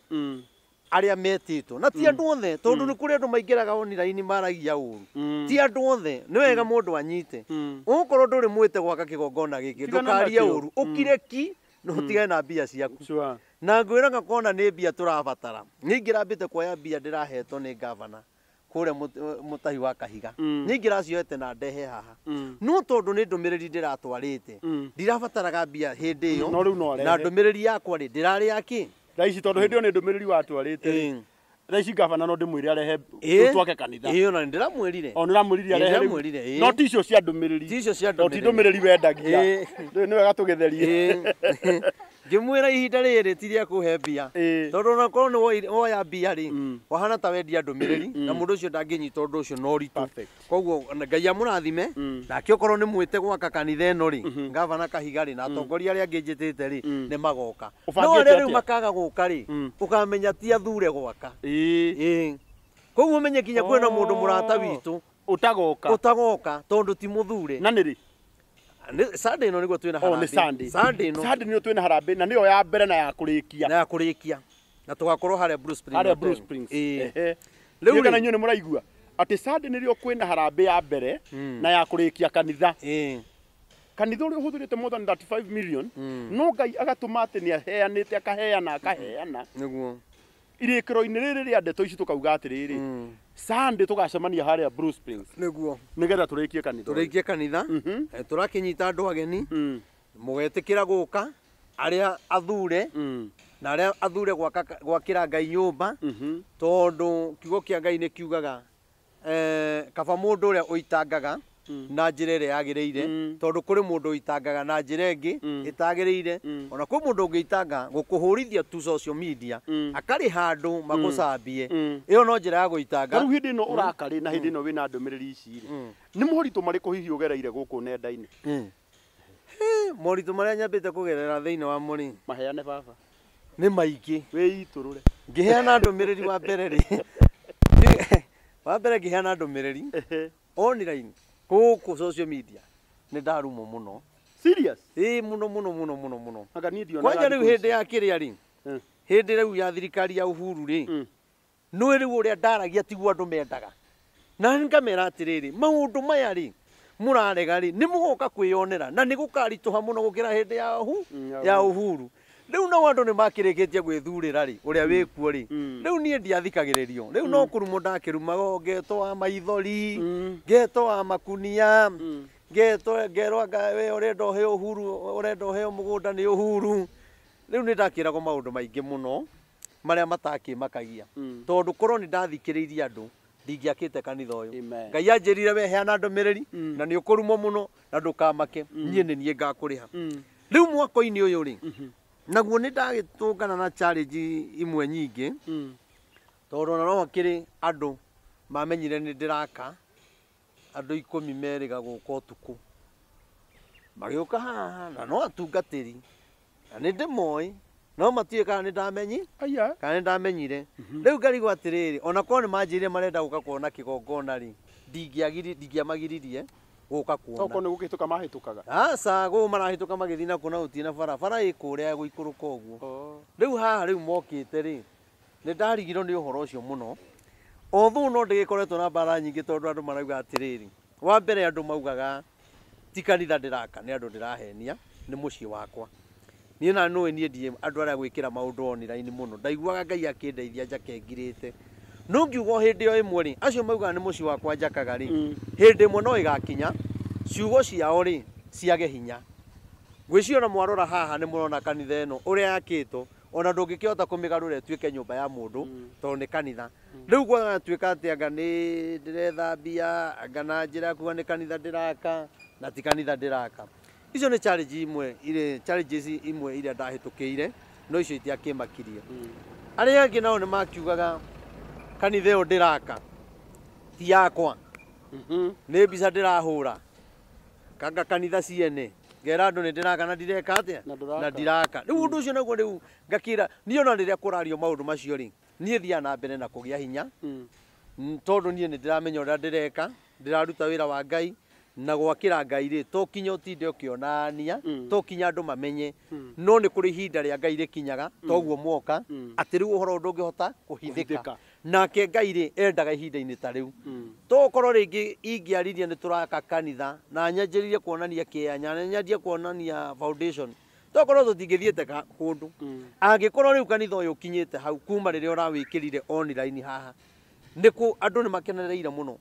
arĩa metĩtwo. Na ti andũ othe, tondũ nĩ kũrĩ andũ maingĩraga online maragia ũru. Ti andũ othe, nĩ wega mũndũ anyite. Ũgũkorwo ndũrĩ mwĩte gwaka kĩgongona gĩkĩ, ndũkarie ũru, ũkire ki na ũtigane na mbia ciaku. Na ngwĩraga kona nĩ mbia tũrabatara. Niĩ ingĩrambĩte kuoya mbia ndĩrahetwo nĩ gavana kũrĩa mũtahi wa Kahiga. Niĩ ingĩracioete na ndehe haha. No tondũ nĩ ndũmĩrĩri ndĩratwarĩte, ndirabataraga mbia hĩndĩ ĩyo. No rĩu no arehe. Na ndũmĩrĩri yakwa rĩ, ndĩrarĩ ya kĩ? Thaa ici tondũ hĩndĩ ĩyo nĩ ndũmĩrĩri watwarĩte. Thaa ici gavana no ndĩmwĩre arehe twake kanitha. Ĩĩ, ona nĩndĩramwĩrire. O nĩũramwĩrire arehe rĩu. Nĩndĩramwĩrire, ĩĩ. No ti icio cia ndũmĩrĩri. Ti icio cia No ti ndũmĩrĩri. ndũmĩrĩri wendagia. Rĩu nĩ wega tũgĩtherie. Ngĩmwĩra ihinda rĩrĩ ti rĩa kũhe mbia. Tondũ ona korwo nĩ woya mbia rĩ, wahana ta wendia ndũmĩrĩri, na mũndũ ũcio ndangĩnyita ũndũ ũcio na ũritũ. Koguo Ngai amũrathime, nake okorwo nĩ mwĩte gwaka kanitha ĩno rĩ, gavana Kahiga rĩ, na atongoria arĩa angĩ njĩtĩte rĩ, nĩ magoka. No arĩa rĩu makaga gũka rĩ, ũkamenya ti athure gwaka. Koguo ũmenye kinya kwĩna mũndũ mũrata witũ ũtagoka. Ũtagoka tondũ ti mũthure. Na nĩ rĩ? Sunday ĩno nĩguo twĩna harambee. Sunday. Sunday ĩno. Sunday nĩyo twĩna harambee na nĩyo ya mbere na ya kũrĩkia. Na ya kũrĩkia. Na tũgakorwo harĩa Blue Springs. Harĩa Blue Springs. Rĩu kana inyuĩ nĩ mũraigua atĩ Sunday nĩrĩo kwĩna harambee ya mbere na ya kũrĩkia kanitha. Kanitha ũrĩa ũhũthĩrĩte more than 35 million, no Ngai agatũma atĩ nĩ aheanĩte akaheana akaheana. Nĩguo. Irĩkĩro-inĩ rĩrĩ rĩa ndeto ici tũkauga atĩrĩrĩ, Sunday tũgacemania harĩa Blue Springs. Nĩguo. Nĩgetha tũrĩkie kanitha. Tũrĩkie kanitha. Tũrakĩnyita andũ ageni. Mũgetĩkĩra gũka arĩa athure na arĩa athure gwakĩra Ngai nyũmba, tondũ kiugo kĩa Ngai nĩ kiugaga kaba mũndũ ũrĩa ũitangaga na njĩra ĩrĩa yagĩrĩire, tondũ kũrĩ mũndũ ũitangaga na njĩra ĩngĩ ĩtagĩrĩire. Ona kwĩ mũndũ ũngĩitanga gũkũhũrithia tu social media, akarĩha andũ magũcambie, ĩyo no njĩra ya gũitanga. Rĩu hĩndĩ ĩno ũrakarĩ na hĩndĩ ĩno wĩna ndũmĩrĩri ici rĩ, nĩ moritũ marĩkũ hihi ũgereire gũkũ nenda-inĩ? Moritũ marĩa nyambĩte kũgerera thĩinĩ wa mũrĩ maheane baba nĩ maingĩ. Wĩitũrũre. Ngĩheana ndũmĩrĩri wa mbere rĩ, wa mbere ngĩheana ndũmĩrĩri online gũkũ social media nĩ ndarumwo mũno. Serious? Ĩĩ, mũno mũno mũno mũno mũno. Anga niĩ ndionaga Kwanja rĩu thikũ hĩndĩ ya kĩrĩa rĩ, Hĩndĩ rĩu ya thirikari ya Uhuru rĩ, nĩ rĩu ũrĩa ndaragia tiguo andũ mendaga. Na ngamera atĩrĩrĩ, maũndũ maya rĩ mũrarega rĩ nĩ mũgoka kwĩyonera na nĩ gũkaritũha mũno gũkĩra hĩndĩ ya Uhuru. Rĩu nao andũ nĩ makĩrĩkĩtie gwĩthurĩra rĩ ũrĩa wĩkuo rĩ, rĩu niĩ ndiathikagĩrĩrio. Rĩu no kũrumwo ndakĩrumago, ngetwo wa maithori, ngetwo wa makunia, ngetwo ngerwo anga we ũrenda ũheo Uhuru, ũrenda ũheo mũgũnda nĩ Uhuru. Rĩu nĩ ndakĩragwo maũndũ maingĩ mũno marĩa matakĩmakagia, tondũ korwo nĩ ndathikĩrĩirie andũ ndingĩakĩte kanitha ũyũ. Ngai anjĩrire we heana ndũmĩrĩri na nĩ ũkũrumwo mũno na ndũkamake, niĩ nĩ niĩ ngakũrĩha. Rĩu mwako-inĩ ũyũ rĩ, naguo nĩ ndagĩtũngana na challenge imwe nyingĩ, tondũ ona no hakĩrĩ andũ mamenyire nĩ ndĩraka, andũ 10 merĩga gũka ũtukũ magĩũka haha, na no atungatĩri na nĩ ndĩmoĩ, no matiũĩ kana nĩ ndamenyi kana nĩ ndamenyire. Rĩu ngarigwo atĩrĩrĩ, ona korwo nĩ manjĩrire marenda gũka kuona kĩgongona rĩ, ndingĩamagiririe gũka kuona. Tokorwo nĩ gũkĩhĩtũka mahĩtũkaga. Aca, gũkũ marahĩtũka magĩthiĩ na kuona gũtirĩ na bara, bara ĩ kũrĩa gũikũrũka ũguo. Rĩu haha rĩu mokĩte rĩ, nĩ ndarigirwo nĩ ũhoro ũcio mũno. Although no ndĩgĩkoretwo na mbara nyingĩ, tondũ andũ marauga atĩrĩrĩ, wa mbere andũ maugaga ti kanitha ndĩraka, nĩ andũ ndĩrahenia, nĩ mũciĩ wakwa. Niĩ na nũĩ niĩ ndiĩ andũ arĩa gwĩkĩra maũndũ online mũno, ndaiguaga Ngai akĩndeithia njake ngirĩte. No ngiuga o hĩndĩ o ĩmwe rĩ, acio maugaga nĩ mũciĩ wakwa njakaga rĩ, hĩndĩ ĩmwe no ĩgakinya ciugo ciao rĩ ciage hinya. Ngwĩciria ona mwarora haha nĩ mũrona kanitha ĩno ũrĩa yakĩtwo, ona ndũngĩkĩhota kũmĩgarũra ĩtuĩke nyũmba ya mũndũ, tondũ nĩ kanitha. Rĩu gwagatuĩka atĩ anga nĩ ndĩrethambia, anga na njĩra ya kuga nĩ kanitha ndĩraka, na ti kanitha ndĩraka. Icio nĩ challenge imwe irĩ challenges imwe iria ndahĩtũkĩire, no icio itiakĩmakirie. Arĩa angĩ nao nĩ makiugaga kanitha ĩyo ndĩraka ti yakwa, nĩ mbica ndĩrahũra, kanga kanitha ciene ngera andũ nĩ ndĩraka na ndireka atĩa na ndiraka. Rĩu ũndũ ũcio naguo rĩu ngakĩra niĩ ona rĩrĩa kũrario maũndũ macio rĩ, niĩ thiaga na mbere na kũgĩa hinya, tondũ niĩ nĩ ndĩramenya ũrĩa ndĩreka, ndĩraruta wĩra wa Ngai na gwakĩra Ngai rĩ, to kinya ũtinde ũkĩonania, to kinya andũ mamenye, no nĩ kũrĩ ihinda rĩa Ngai rĩkinyaga, toguo mwoka atĩ rĩu ũhoro ndũngĩhota kũhithĩka. Nake Ngai rĩ endaga ihinda-inĩ ta rĩu. Tokorwo rĩngĩ ingĩaririe nĩ tũraka kanitha na nyanjĩrĩrie kuonania kĩanya, na nyanjie kuonania foundation, tokorwo tũtingĩthiĩte kũndũ. Angĩkorwo rĩu kanitha ũyũ ũkinyĩte hau kuma rĩrĩa ũrawĩkĩrire online haha, nĩ andũ nĩ makenereire mũno.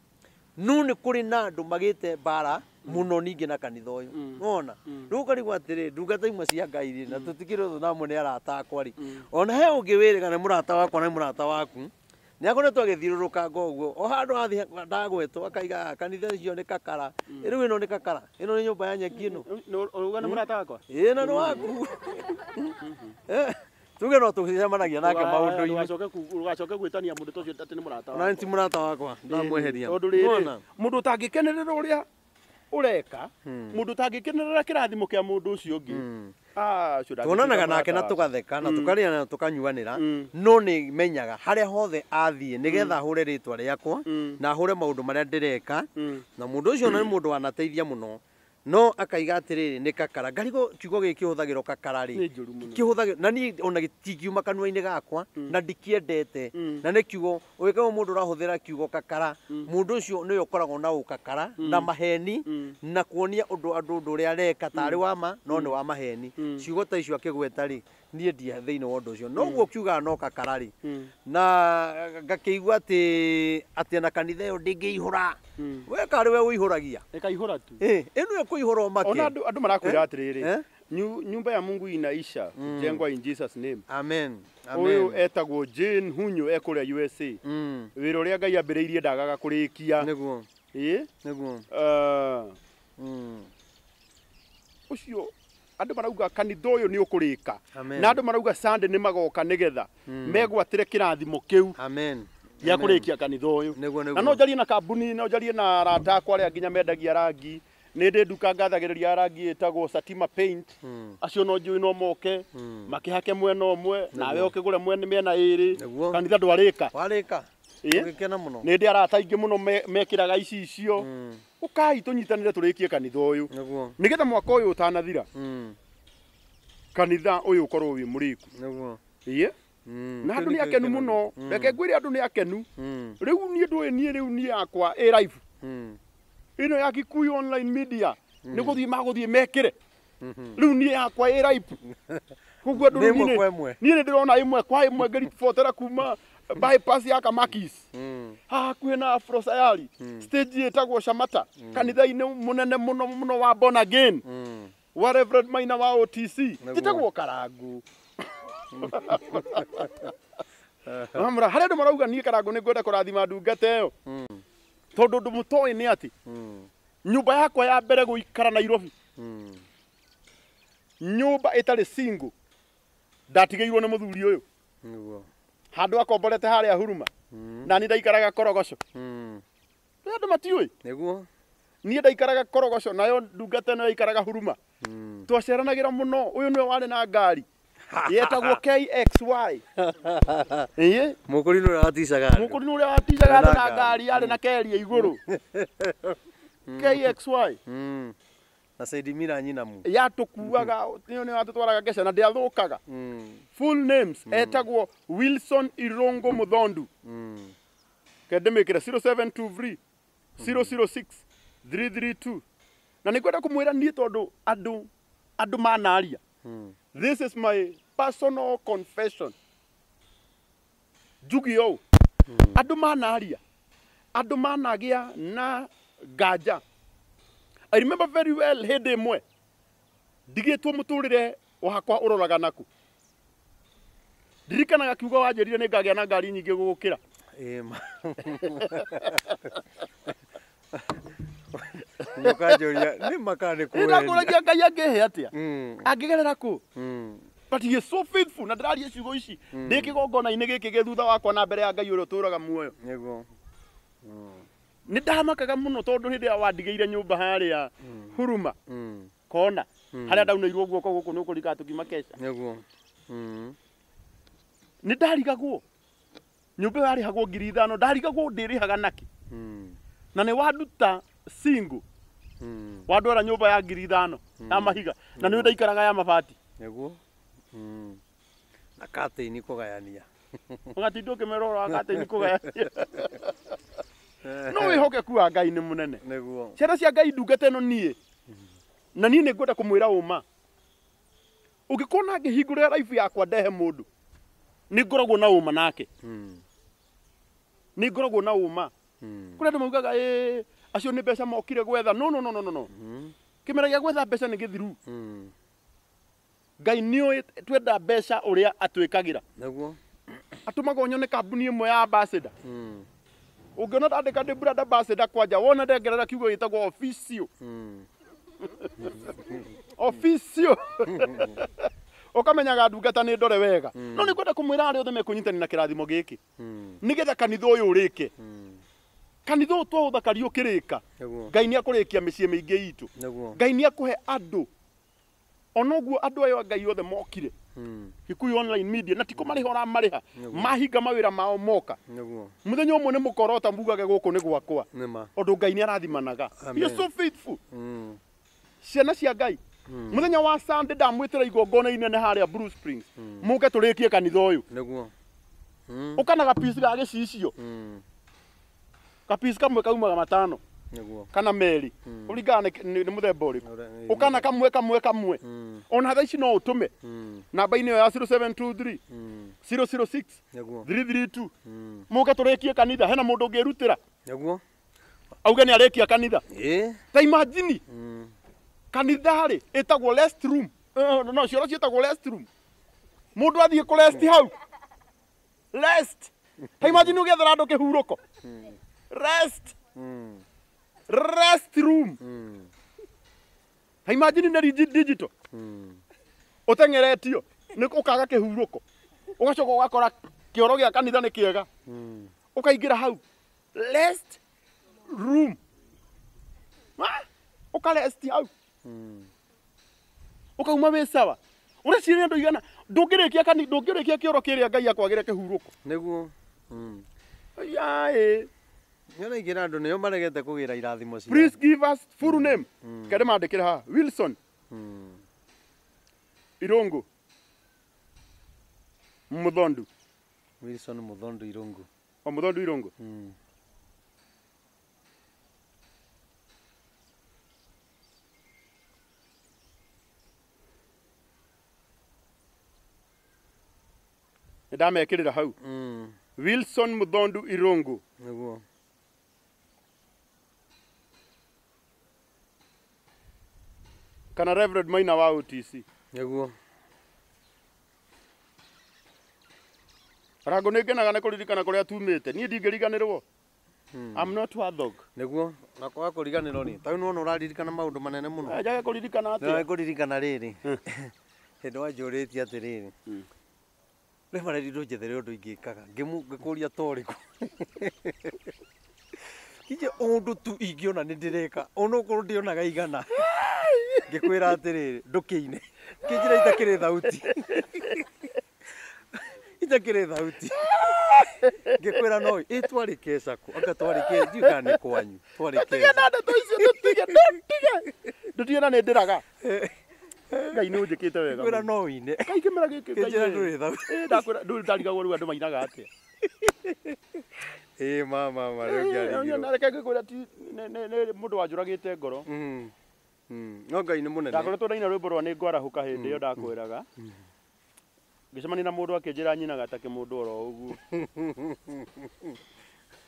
No nĩ kũrĩ na andũ magĩte mbara mũno ningĩ na kanitha ũyũ. Nĩwona? Rĩu ũkarigwo atĩrĩ, ndungata imwe cia Ngai rĩ, na tũtikĩrĩ ũthũ namwe nĩ arata akwa rĩ, ona he ũngĩ wĩrĩga nĩ mũrata wakwa na nĩ mũrata waku, nĩ akoretwo agĩthiũrũrũkanga ũguo, o handũ athiĩ ndagwetwo akaiga kanitha icio nĩ kakara, rĩu ĩno nĩ kakara, ĩno nĩ nyũmba ya nyeki ĩno. Ũruga nĩ mũrata wakwa? Ĩĩ na nĩ waku. Tuge no tũcemanagia nake maũndũ-inĩ. Ndũgacoke gwĩtania mũndũ ta ũcio atĩ nĩ mũrata wakwa. Ona ti mũrata wakwa, ndamweheria. Tondũ rĩrĩ, mũndũ ũtangĩkenerera ũrĩa ũreka, mũndũ ũtangĩkenerera kĩrathimo kĩa mũndũ ũcio ũngĩ, tuonanaga nake na tũgatheka na tũkarĩa na tũkanyuanĩra, no nĩ menyaga harĩa hothe athiĩ nĩgetha ahũre rĩtwa rĩakwa na ahũre maũndũ marĩa ndĩreka, na mũndũ ũcio nĩ mũndũ wanateithia mũno. No akaiga atĩrĩrĩ nĩ kakara. Ngarigwo kiugo gĩkĩ kĩhũthagĩrwo kakara rĩ, kĩhũthagĩrwo na niĩ ona gĩtingiuma kanua-inĩ gakwa na ndikĩendete, na nĩ kiugo ũgĩkorwo mũndũ ũrahũthĩra kiugo kakara, mũndũ ũcio nĩwe ũkoragwo na ũkakara na maheni na kuonia ũndũ andũ ũndũ ũrĩa areka tarĩ wa ma no nĩ wa maheni. Ciugo ta icio akĩgweta rĩ, niĩ ndiĩ thĩinĩ wa ũndũ ũcio. Noguo kiugaga no kakara rĩ, na ngakĩigua atĩ na kanitha ĩyo ndĩngĩihũra. We karĩ we ũihũragia. Ĩkaihũra tu. Ĩno ĩkũihũra o make. Ona andũ marakwĩra atĩrĩrĩ, nyumba ya Mungu inaisha kujengwa in Jesus name. Amen. Amen. Ũyũ etagwo Jane Hunyo ekũrĩa USA. Wĩra ũrĩa Ngai ambĩrĩirie ndagaga kũrĩkia. Nĩguo. Ĩĩ? Nĩguo. Ũcio andũ marauga kanitha ũyũ nĩ ũkũrĩka. Na andũ marauga Sunday nĩ magoka nĩgetha megwatĩre kĩrathimo kĩu. Amen. Gĩa kũrĩkia kanitha ũyũ. Na no njarie na kambuni, no njarie na arata akwa arĩa nginya mendagia rangi. Nĩ ndĩ nduka ngathagĩrĩria rangi ĩtagwo Satima Paint. Acio no njũĩ no moke makĩhake mwena ũmwe nawe ũkĩgũre mwena mĩena ĩrĩ. Kanitha ndwarĩka. Warĩka. Ũgĩkena mũno. Nĩ ndĩ arata aingĩ mũno mekĩraga icicio. Ũkai tũnyitanĩre tũrĩkie kanitha ũyũ. Nĩgetha mwaka ũyũ ũtanathira, kanitha ũyũ ũkorwo wĩ mũrĩku. Nĩguo. Ĩĩ. Na andũ nĩ akenu mũno, reke ngwĩre andũ nĩ akenu. Rĩu niĩ ndũĩ, niĩ rĩu niĩ yakwa ĩ live ĩno ya Kikuyu Online Media nĩ gũthiĩ magũthiĩ mekĩre. Rĩu niĩ yakwa ĩ live koguo andũ Nĩ rĩu ĩmwe niĩ kwa ĩmwe. Niĩ nĩ ndĩrona ĩmwe kwa ĩmwe ngĩribotera kuma bypass ya Kamakis, haha hakuhĩ na Afro Sayari, stage ĩtagwo Shamata, kanitha-inĩ mũnene mũno mũno wa Born Again wa Reverend Maina wa OTC. Njĩtagwo Karangu. Wamũra harĩa andũ marauga niĩ Karangu nĩ ngwenda kũrathima ndungata ĩyo, tondũ ũndũ mũtoĩ nĩ atĩ nyũmba yakwa ya mbere gũikara Nairobi, nyũmba ĩtarĩ single, ndatigĩirwo nĩ mũthuri ũyũ handũ akomborete harĩa Huruma, na niĩ ndaikaraga Korogoco. Rĩu andũ matiũĩ. Niĩ ndaikaraga Korogoco, nayo ndungata ĩno yaikaraga Huruma. Twaceranagĩra mũno. Ũyũ nĩwe warĩ na ngari yetagwo KXY. Ĩĩ. Mũkũrinũ ũrĩa waticaga andũ. Mũkũrinũ ũrĩa waticaga andũ na Na ngari yarĩ na keria igũrũ, KXY. Na Saidimira nyinamu. Yatũkuaga, nĩyo nĩyo yatũtwaraga ngeca na ndĩathũkaga. Full names etagwo Wilson Irongo Muthondu. Kendemĩkĩre 0723 006 332. Na nĩ ngwenda kũmwĩra niĩ, tondũ andũ manaria, this is my personal confession, njuge ũũ, andũ manaria, andũ managĩa na nganja. I remember very well hĩndĩ ĩmwe ndigĩtwo mũtũrĩre wakwa ũroraga naku. Ndirikanaga kiugo wanjĩrire nĩ ngagĩa na ngari nyingĩ gũgũkĩra. Ĩĩ ma. Nĩũkanjũria nĩ maka nĩ kũhenia. Ndakũragia Ngai angĩhe atĩa, angĩgerera kũ? But he is so faithful, na ndĩraria ciugo ici ndĩ kĩgongona-inĩ gĩkĩ gĩ thutha wakwa na mbere ya Ngai ũrĩa ũtũraga muoyo. Nĩ ndamakaga mũno, tondũ hĩndĩ ĩrĩa wandigĩire nyũmba harĩa Huruma kona harĩa ndaunĩirwo guoko gũkũ nĩ ũkũrikaga tũkiuma keca, nĩ ndarigagwo nyũmba ĩyo yarĩhagwo 5,000, ndarigagwo ndĩrĩhaga nakĩ. Na nĩ wanduta single, wandwara nyũmba ya 5,000 ya mahiga, na nĩ ndaikaraga ya mabati. Nĩguo. Na katĩini kũgayania. Ũgatinda ũkĩmera ũhoro wa katĩini kũgayania. No wĩhokeku wa Ngai nĩ mũnene. Ciana cia Ngai, ndungata ĩno niĩ na niĩ nĩ ngwenda kũmwĩra ũma, ũngĩkorwo na ngĩhingũrĩra life yakwa ndehe mũndũ, nĩ ngoragwo na ũma nake. Nĩ ngoragwo na ũma. Kũrĩ andũ maugaga ĩ acio nĩ mbeca mokire gwetha. No, no, no, no, no, no. Kĩmera gĩa gwetha mbeca nĩ gĩthiru. Ngai nĩoĩ twenda mbeca ũrĩa atwĩkagĩra. Atũmaga nyone kambuni ĩmwe ya ambassador. Ũngĩona ndandĩka ndĩ brand ambassador, kwanja wona ndengerera kiugo gĩtagwo official, official, ũkamenyaga ndungata nĩ ndore wega. No nĩ ngwenda kũmwĩra arĩa othe mekũnyitanĩra na kĩrathimo gĩkĩ, nĩgetha kanitha ũyũ ũrĩke, kanitha ũyũ twaũthakaria ũkĩrĩka, Ngai nĩ akũrĩkia mĩciĩ mĩingĩ itũ. Ngai nĩ akũhe andũ onoguo andũ ayo a Ngai othe mokire Kikuyu Online Media, na ti kũmarĩha ũramarĩha, mahinga mawĩra mao moka. Mũthenya ũmwe nĩ mũkorota mugage gũkũ nĩ gwakwa, Nĩma. ũndũ Ngai nĩ arathimanaga. Amen. He is so faithful. Ciana cia Ngai, mũthenya wa Sunday ndamwĩtĩra igongona inene harĩa Blue Springs, mũke tũrĩkie kanitha ũyũ. Ũkana gapici ga gĩcicio, gapici kamwe kaumaga 5 kana 2, kũringana nĩ mũthemba ũrĩkũ. Ũkana kamwe kamwe kamwe. Ona thaa ici no ũtũme namba-inĩ ĩyo ya 0723 006 332, mũke tũrĩkie kanitha. Hena mũndũ ũngĩrutĩra auge nĩ arĩkia kanitha? Ta imagine, kanitha rĩ ĩtagwo rest room. No cioro ciĩtagwo rest room, mũndũ athiĩ kũ rest hau, rest. Ta imagine ũgĩethera andũ kĩhurũko, rest, rest room. Ta imagine nĩ digital ũteng'eretio nĩ ũkaga kĩhurũko, ũgacoka ũgakora kĩoro gĩa kanitha nĩ kĩega, ũkaingĩra hau rest room. Ah, ũkarest hau, ũkauma wĩ sawa. Ũreciria andũ igana ndũngĩrĩkia kani ndũngĩrĩkia kĩoro kĩrĩa Ngai akwagĩre kĩhurũko? Yaĩ. Nĩona ingĩra andũ nĩo maregete kũgĩra irathimo cia. Please give us full name. Kende mandĩkĩre haha Wilson Irungu. Muthondu. Wilson Muthondu Irungu. O Muthondu Irungu. Ndamekirira hau. Wilson Muthondu Irungu. Niguo. Kana Reverend Maina wa OTC. Niguo. Rango nĩ ngenaga nĩ kũririkana kũrĩa tumĩte. Niĩ ndingĩriganĩrwo. I'm not a dog. Niguo. Na kwaga kũriganĩrwo rĩ, ta rĩu nĩwona ũraririkana maũndũ manene mũno. Njage kũririkana atĩa? Nĩ kũririkana rĩrĩ. Hĩndĩ wanjũrĩtie atĩrĩrĩ. Reverend ndũnjethere ũndũ ingĩkaga. Ngĩkũria ta ũrĩkũ. Kinje ũndũ tu ingĩona nĩ ndĩreka. Onokorwo ndĩonaga igana. Ngĩkwĩra atĩrĩrĩ, ndũkĩine. Kĩnjĩra itakĩrĩ thauti. Itakĩrĩ thauti. Ngĩkwĩra no ĩ twarĩ keca kũ? Anga twarĩ ke ndiũĩ kana nĩ kwanyu. Twarĩ Tũtige keca. na ndeto icio, tũtige, tũtige. Ndũtige na nĩ ndĩraga. Ngai nĩ ũnjĩkĩte wega. Ngĩkwĩra no ũine. Ngai kĩmera gĩkĩ Ngai Kĩnjĩra nĩ- ndũrĩ thauti. Ĩ, ndakwĩra ndũrĩ ndarigagwo rĩu andũ mainaga atĩa. Ĩ mama ma rĩu ngĩarigirwo. Na reke ngĩkwĩra ti nĩ mũndũ wanjũragĩte ngoro. No Ngai nĩ mũnene. Ndakoretwo ndaina rwĩmbo rwa nĩ ngwarahũka hĩndĩ ĩyo ndakwĩraga. Ngĩcemania na mũndũ akĩnjĩra nyinaga ta kĩmũndũ oro ũguo.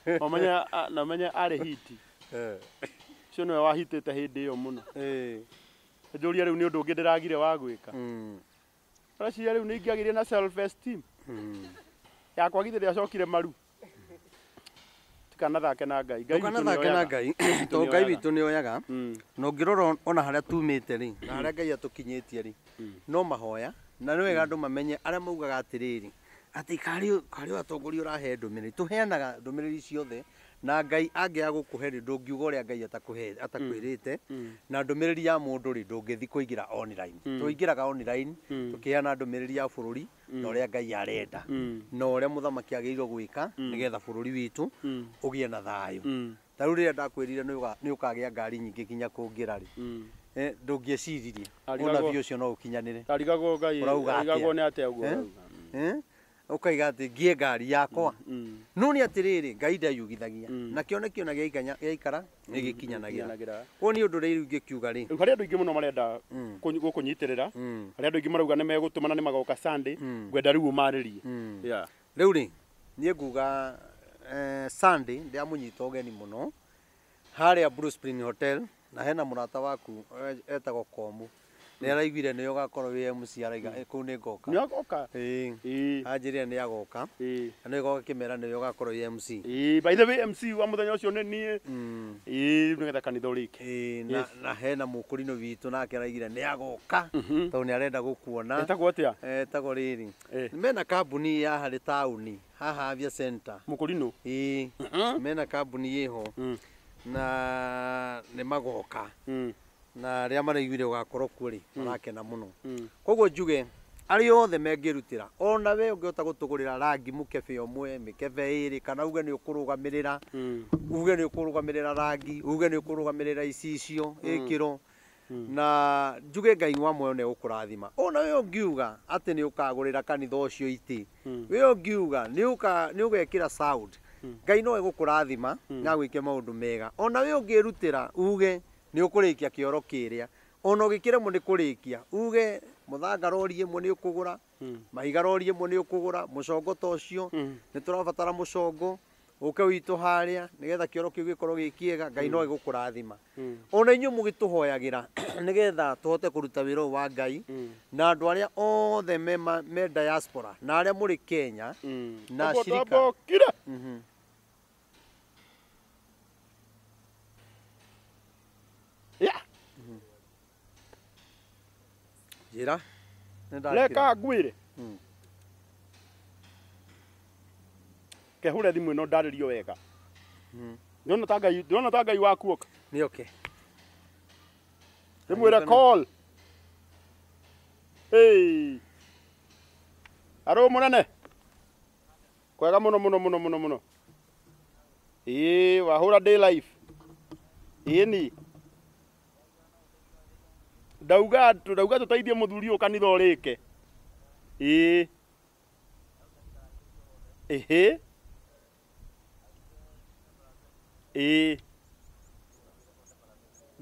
Na ũmenye arĩ hiti. Ũcio nĩwe wahitĩte hĩndĩ ĩyo mũno. Njũria rĩu nĩ ũndũ ũngĩ ndĩragire wa gwĩka. Ũreciria rĩu nĩ ingĩagĩire na self esteem. Yakwa githĩ ndĩacokire maru. Tikanathake na Ngai. Ngai witũ Ndũkanathake na nĩoyaga. Ngai. Tondũ Ngai witũ nĩoyaga. Na ũngĩrora ona harĩa tumĩte rĩ, na harĩa Ngai atũkinyĩtie rĩ, no mahoya. Na nĩ wega andũ mamenye arĩa maugaga atĩrĩrĩ, atĩ karĩ atongoria ũrahe ndũmĩrĩri. Tũheanaga ndũmĩrĩri ciothe na Ngai angĩaga gũkũhe rĩ, ndũngiuga ũrĩa Ngai atakwĩrĩte. Na ndũmĩrĩri ya mũndũ rĩ, ndũngĩthiĩ kũingĩra online. Tũingĩraga online, tũkĩheana ndũmĩrĩri ya bũrũri na ũrĩa Ngai arenda. Na ũrĩa mũthamaki agĩrĩirwo gwĩka nĩgetha bũrũri witũ ũgĩe na thayũ. Ta rĩu rĩrĩa ndakwĩrire nĩ ũkagĩa ngari nyingĩ nginya kũngĩra rĩ, ndũngĩeciririe ona biũ ũcio no ũkinyanĩre. Ndarigagwo Ngai, Ũrauga atĩa? ndarigagwo nĩ atĩa ũguo ũrauga. Ũkaiga atĩ ngie ngari yakwa. No nĩ atĩrĩrĩ, Ngai ndeyugithagia. Na kĩoneki ona gĩaikara nĩ gĩkinyanagĩra. Koguo nĩ ũndũ rĩu ingĩkiuga rĩ. Rĩu harĩ andũ aingĩ mũno marenda gũkũnyitĩrĩra. Harĩ andũ aingĩ marauga nĩ megũtũmana nĩ magoka Sunday. Ngwenda rĩu ũmarĩrie. Yeah. Rĩu rĩ, niĩ nguga Sunday ndĩramũnyita ũgeni mũno harĩa Blue Spring Hotel, na hena mũrata waku etagwo Komu. Nĩ araiguire nĩ ũgakorwo wĩ MC araiga kũu nĩ ngoka. Nĩ agoka? Ĩĩ. Anjĩrire nĩ agoka. Na nĩ goka kĩmera nĩ ũgakorwo wĩ MC. Ĩĩ, by the way MC wa mũthenya ũcio nĩ niĩ. Ĩĩ, nĩgetha kanitha ũrĩke. Ĩĩ, na hena mũkũrinũ witũ nake araigire nĩ agoka. Tondũ nĩ arenda gũkuona. Etagwo atĩa? Etagwo rĩrĩ. Mena kambuni ya harĩ taũni haha Avia Center. Mũkũrinũ? Ĩĩ. Mena kambuni ĩho. Na nĩ magoka. Na arĩa maraiguire ũgakorwo kuo rĩ, marakena mũno. Koguo njuge arĩa othe mengĩrutĩra, ona we ũngĩhota gũtũgũrĩra rangi mũkebe ũmwe, mĩkebe ĩrĩ, kana uge nĩ ũkũrũgamĩrĩra, uge nĩ ũkũrũgamĩrĩra rangi, uge nĩ ũkũrũgamĩrĩra icicio, ĩkĩro. Na njuge Ngai wa muoyo nĩ egũkũrathima. Ona we ũngiuga atĩ nĩ ũkagũrĩra kanitha ũcio itĩ, we ũngiuga nĩ ũgekĩra sound, Ngai no egũkũrathima na agwĩke maũndũ mega. Ona we ũngĩrutĩra uge nĩ ũkũrĩkia kĩoro kĩrĩa, ona ũgĩkĩremwo nĩ kũrĩkia, uge mũthanga rori ĩmwe nĩ ũkũgũra, mahiga rori ĩmwe nĩ ũkũgũra, mũcongo ta ũcio, nĩ tũrabatara mũcongo, ũke witũ harĩa nĩgetha kĩoro kĩu gĩkorwo gĩ kĩega, Ngai no egũkũrathima. Ona inyuĩ mũgĩtũhoyagĩra nĩgetha tũhote kũruta wĩra ũyũ wa Ngai, na andũ arĩa othe me diaspora, na arĩa mũrĩ Kenya, na Ũguo cirika. twambũkire. Yeah. Njĩra. Nĩ ndakira. Reka ngwĩre. Kehũre thimũ ĩno ndarĩrio wega. Ndĩrona ta Ngai, ndĩrona ta Ngai waku oka. Nĩ oke. Ndĩmwĩre call. Hey. Aro mũnene. Kwega mũno mũno mũno mũno mũno. Ĩĩ, wahũra day life. Ĩĩ ni. Ndauga tũteithie mũthuri ũyũ kanitha ũrĩke. Ĩĩ. Ĩhĩ, ĩĩ,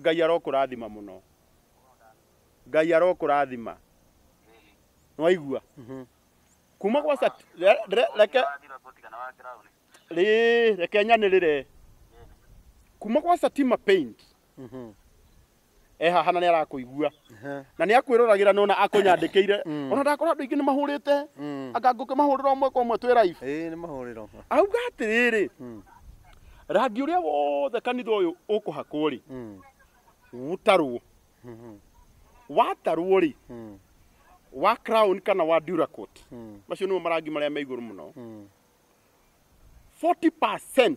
Ngai arokũrathima mũno, Ngai arokũrathima. Nĩwaigua? Kuma gwa reke rĩ, reke nyanĩrĩre. Kuma gwa Satima Paint e haha na nĩ arakũigua na nĩ akwĩroragĩra, nona akũnyandĩkĩire. Ona ndakora andũ aingĩ nĩ mahũrĩte, anga ngũkĩmahũrĩra ũmwe kwa ũmwe twĩ live. Ĩĩ, nĩ mahũrĩro. Auga atĩrĩrĩ, rangi ũrĩa wothe kanitha ũyũ ũkũhakwo rĩ, ũtarwo, watarwo rĩ, wa Crown kana wa Duracoat, macio nĩmo marangi marĩa me igũrũ mũno, 40%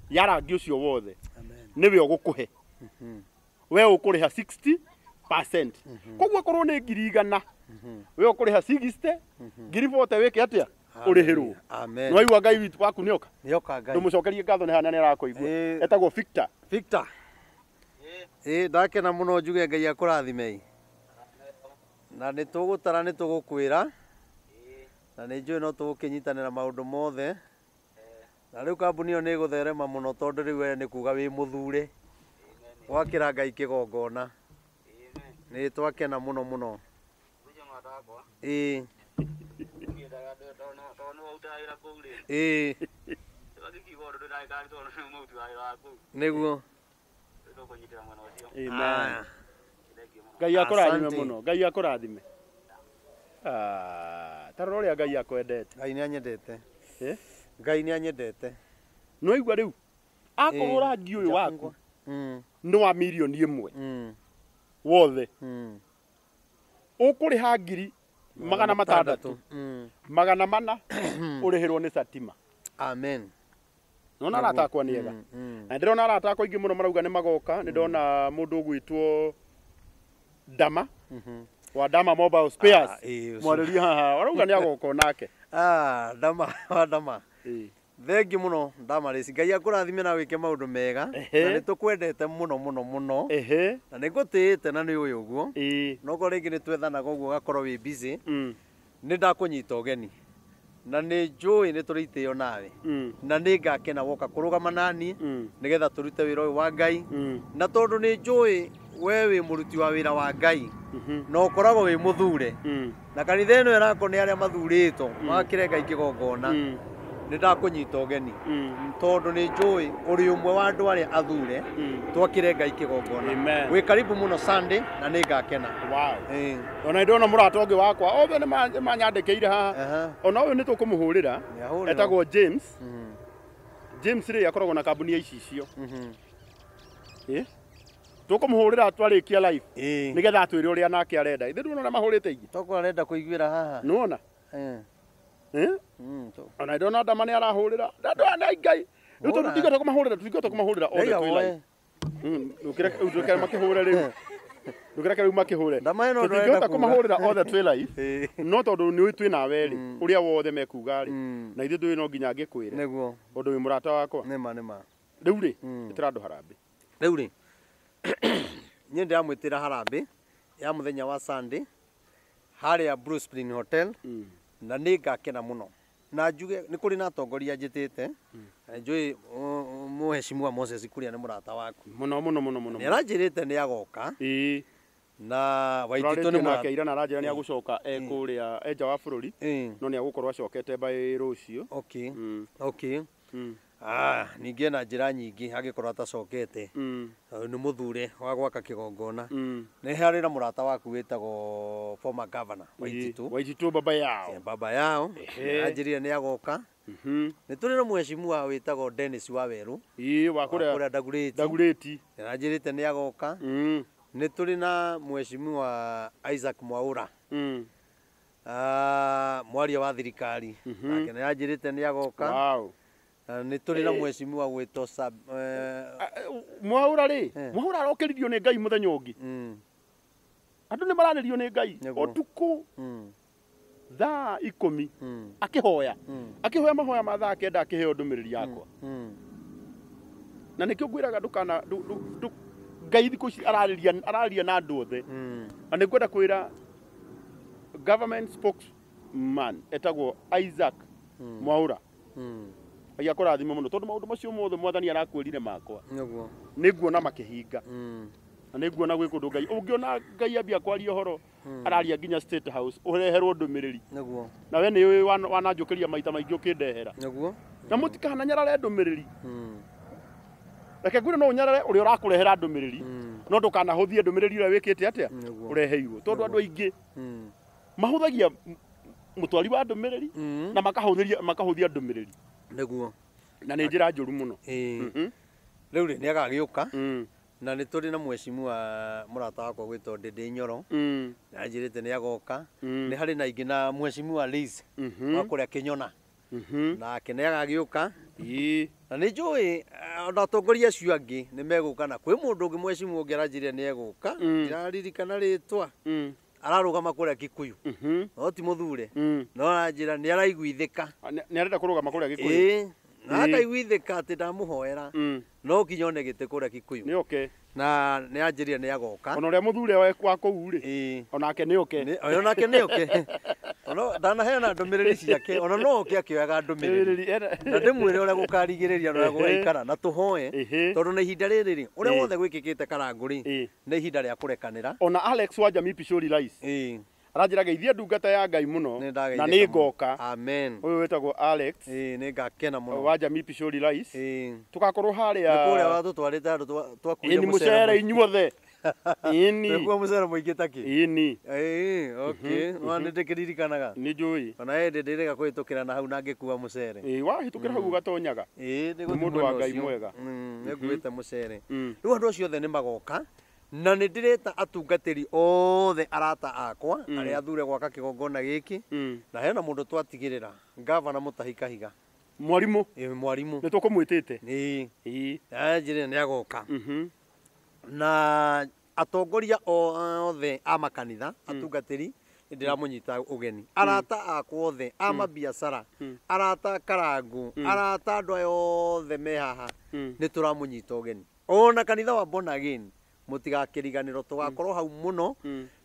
ya rangi ũcio wothe nĩwe ũgũkũhe, we ũkũrĩha 60%. Koguo akorwo nĩ 100,000, we ũkũrĩha 60, 40,000 wĩke atĩa? Ũrĩhĩrwo. Amen. Nĩwaigua Ngai witũ waku nĩoka? Nĩoka Ngai. Ndũmũcokerie ngatho, nĩ hana nĩ arakũigua. Ĩĩ. Etagwo Victor. Victor. Ĩĩ, ndakena mũno, njuge Ngai akũrathime. Na nĩ tũgũtara, nĩ tũgũkwĩra, na nĩ njũĩ no tũgũkĩnyitanĩra maũndũ mothe. Na rĩu kambuni ĩyo nĩ ĩgũtherema mũno, tondũ rĩu we nĩ kuga wĩ mũthure gwakĩra Ngai kĩgongona. Nĩ twakena mũno mũno. Ĩĩ. Ĩĩ, nĩguo. Amen. Aya. Ngai akũrathime Asante. mũno, Ngai akũrathime. Ah, ta rora ũrĩa Ngai akwendete. Ngai nĩ anyendete. Eh? Ngai nĩ anyendete. Nĩwaigua rĩu akorwo Ĩĩ. rangi ũyũ waku nĩ wa 1,000,000 wothe, ũkũrĩha 600,000, 400 ũrĩhĩrwo nĩ Satima. Amen. Nona arata akwa nĩ ega. Na ndĩrona arata akwa aingĩ mũno marauga nĩ magoka. Nĩ ndona mũndũ ũgwĩtwo Dama wa Dama Mobile Spares. Ah, ĩĩ, ũcio. Mwarĩrie haha, arauga nĩ agoka onake. Ah, Dama wa Dama. Ĩĩ. Thengi mũno Damaris. Ngai akũrathime na wĩke maũndũ mega. Na nĩ tũkwendete mũno mũno mũno. Na nĩ ngũtĩĩte na nĩ ũĩ ũguo. Nokorwo rĩngĩ nĩ twethanaga ũguo ũgakorwo wĩ busy. Nĩ ndakũnyita ũgeni. Na nĩ njũĩ nĩ tũrĩ itĩo nawe. Na nĩ ngakena woka kũrũgama nani nĩgetha tũrute wĩra ũyũ wa Ngai. Na tondũ nĩ njũĩ we wĩ mũruti wa wĩra wa Ngai na ũkoragwo wĩ mũthure. Na kanitha ĩno ĩrakwo nĩ arĩa mathurĩtwo makĩre Ngai kĩgongona. Nĩ ndakũnyita ũgeni tondũ nĩ njũĩ ũrĩ ũmwe wa andũ arĩa athure twakĩre Ngai kĩgongona. Amen. Wĩ karibu mũno Sunday na nĩ ngakena. Wow. Ĩĩ. Ona ndona mũrata ũngĩ wakwa, othe nĩ manyandĩkĩire haha. Ona ũyũ nĩ tũkũmũhũrĩra. Nĩ ahũrĩrwo. Etagwo James. James rĩ, akoragwo na kambuni ya icicio. Ĩ, tũkũmũhũrĩra twarĩkia live nĩgetha atwĩre ũrĩa nake arenda. Ithe ndũrona ũrĩa mahũrĩte ingĩ? Tokorwo arenda kũiguĩra haha. Nĩwona? Eh? Ona ndona Ndama nĩ arahũrĩra andũ aya nĩ Ngai rĩu, tondũ Hũra. tũtingĩhota kũmahũrĩra, tũtingĩhota kũmahũrĩra othe Ndaiga twĩ woe. live. Ndũkĩreke makĩhũre rĩu, ndũkĩreke rĩu makĩhũre. Ndama ĩno ũndũ Tũtingĩhota arenda kuga. kũmahũrĩra othe twĩ live, no tondũ nĩ ũĩ twĩ nawe rĩ, ũrĩa wothe mekuga rĩ, na ithuĩ ndũĩ no nginya ngĩkwĩre tondũ wĩ mũrata wakwa. Nĩma nĩma. Rĩu rĩ, ĩtĩra andũ harambĩ. Rĩu rĩ, niĩ ndĩramwĩtĩra harambĩ ya mũthenya wa Sunday harĩa Blue Spring Hotel, na nĩ ngakena mũno na njuge nĩ kũrĩ na atongoria njĩtĩte, na njũĩ mũheshimiwa Moses Kuria nĩ mũrata waku. Mũno mũno mũno mũno. Nĩ aranjĩrĩte nĩ agoka. Na Waititũ Tũrarĩtie nĩ nake mũrata. ira na aranjĩra nĩ agũcoka e kũrĩa e nja wa bũrũri, no nĩ agũkorwo acokete by rũciũ. Ah, ningĩ ena njĩra nyingĩ angĩkorwo atacokete. Nĩ mũthure wa gwaka kĩgongona. Nĩ harĩ na mũrata waku wĩtagwo former governor Waititũ. Waititũ baba yao. Baba yao. Anjĩrire nĩ agoka. Nĩ tũrĩ na mheshimiwa wĩtagwo Dennis Wawerũ Ĩĩ, wa wa kũrĩa kũrĩa Dagoretti. Dagoretti. Aranjĩrĩte nĩ agoka. Nĩ tũrĩ na mheshimiwa Isaac Mwaura, ah, mwaria wa thirikari, nake nĩ anjĩrĩte nĩ agoka. Na nĩ tũrĩ na mheshimiwa gwĩtwo Mwaura rĩ, Mwaura arokĩririo nĩ Ngai mũthenya ũngĩ. Andũ nĩ maranĩrio nĩ Ngai. Ũtukũ thaa 10 akĩhoya, akĩhoya mahoya ma thaa 9, akĩheo ndũmĩrĩri yakwa. Na nĩkĩo ngwĩraga ndũkana Ngai thikũ ici ararĩria, ararĩria na andũ othe. Na nĩ ngwenda kwĩra government spokesman etagwo Isaac Mwaura Ngai akũrathime mũno tondũ maũndũ macio mothe mwathani arakwĩrire makwa Nĩguo. Nĩnguona makĩhinga na nĩnguona gwĩ kũndũ Ngai ũngĩona Ngai ambia kwaria ũhoro araria nginya State House ũreherwo ndũmĩrĩri. Nĩguo. Na we nĩũĩ wananjũkĩria maita maingĩ ũkĩndehera. Nĩguo. Na mũtikananyarare ndũmĩrĩri. Reke ngwĩre no ũnyarare ũrĩa ũrakũrehera ndũmĩrĩri no ndũkanahũthie ndũmĩrĩri ĩrĩa wĩkĩte atĩa ũreheirwo tondũ andũ aingĩ mahũthagia mũtwari wa ndũmĩrĩri na makahũthia ndũmĩrĩri. Nĩguo. Na nĩ njĩra njũru mũno. Rĩu rĩ nĩ agagĩũka na nĩ tũrĩ na mheshimiwa mũrata wakwa gwĩtwo Ndĩndĩ Nyoro na anjĩrĩte nĩ agoka. Nĩ harĩ na ingĩ na mheshimiwa Liz wa kũrĩa Kĩnyona nake nĩ agagĩũka. Na nĩ njũĩ ona atongoria acio angĩ nĩ megũka na kwĩ mũndũ ũngĩ mheshimiwa ũngĩ aranjĩrire nĩ egũka ndiraririkana rĩtwa ararũgama kũrĩa Kikuyu no ti mũthure no aranjĩra nĩ araiguithĩka. Nĩ arenda kũrũgama kũrĩa Gĩkũyũ. Na akaiguithĩka atĩ ndamũhoera no kinya one gĩtĩ kũrĩa Kikuyu. Nĩ oke. Na nĩ anjĩrire nĩ agoka. Ona ũrĩa mũthure wa kũu rĩ onake nĩ oke. Onake nĩ oke. Ona ndanaheana ndũmĩrĩri ciake ona no oke akĩoyaga ndũmĩrĩri na ndĩmwĩre ũrĩa gũkarigĩrĩria na ũrĩa gũgaikara na tũhoe tondũ na ihinda rĩrĩ rĩ ũrĩa wothe gwĩkĩkĩte Karangũ rĩ nĩ ihinda rĩa kũrekanĩra. Ona Alex wa Jamii Pishori Rice aranjĩra geithie ndungata ya Ngai mũno na nĩ ngoka. Amen. Ũyũ wĩtagwo Alex. Nĩ ngakena mũno. Wa Jamii Pishori Rice. Tũgakorwo harĩa nĩ kũrĩa watũtwarĩte andũ twakuire mũcere inyuothe. Ĩni. Twakua mũcere mũingĩ ta kĩ? Ĩni. Okay. Wa nĩ ndĩkĩririkanaga. Nĩ njũĩ. Ona hĩndĩ ndĩrĩga kũhĩtũkĩra na hau na ngĩkua mũcere. Wahĩtũkĩra hau ũgatonyaga. Nĩ mũndũ wa Ngai mwega. Nĩ nguĩte mũcere. Rĩu andũ acio othe nĩ magoka. Na nĩ ndĩreta atungatĩri othe arata akwa arĩa athure gwaka kĩgongona gĩkĩ na hena mũndũ twatigĩrĩra ngavana Mutahi Kahiga. Mwarimũ. Mwarimũ. Nĩ tũkũmwĩtĩte. Anjĩrire nĩ agoka. Na atongoria othe a makanitha atungatĩri nĩ ndĩramũnyita ũgeni. Arata akwa othe a mabiacara arata Karangũ arata andũ aya othe me haha nĩ tũramũnyita ũgeni. Ona kanitha wa Born Again mũtigakĩriganĩrwo tũgakorwo hau mũno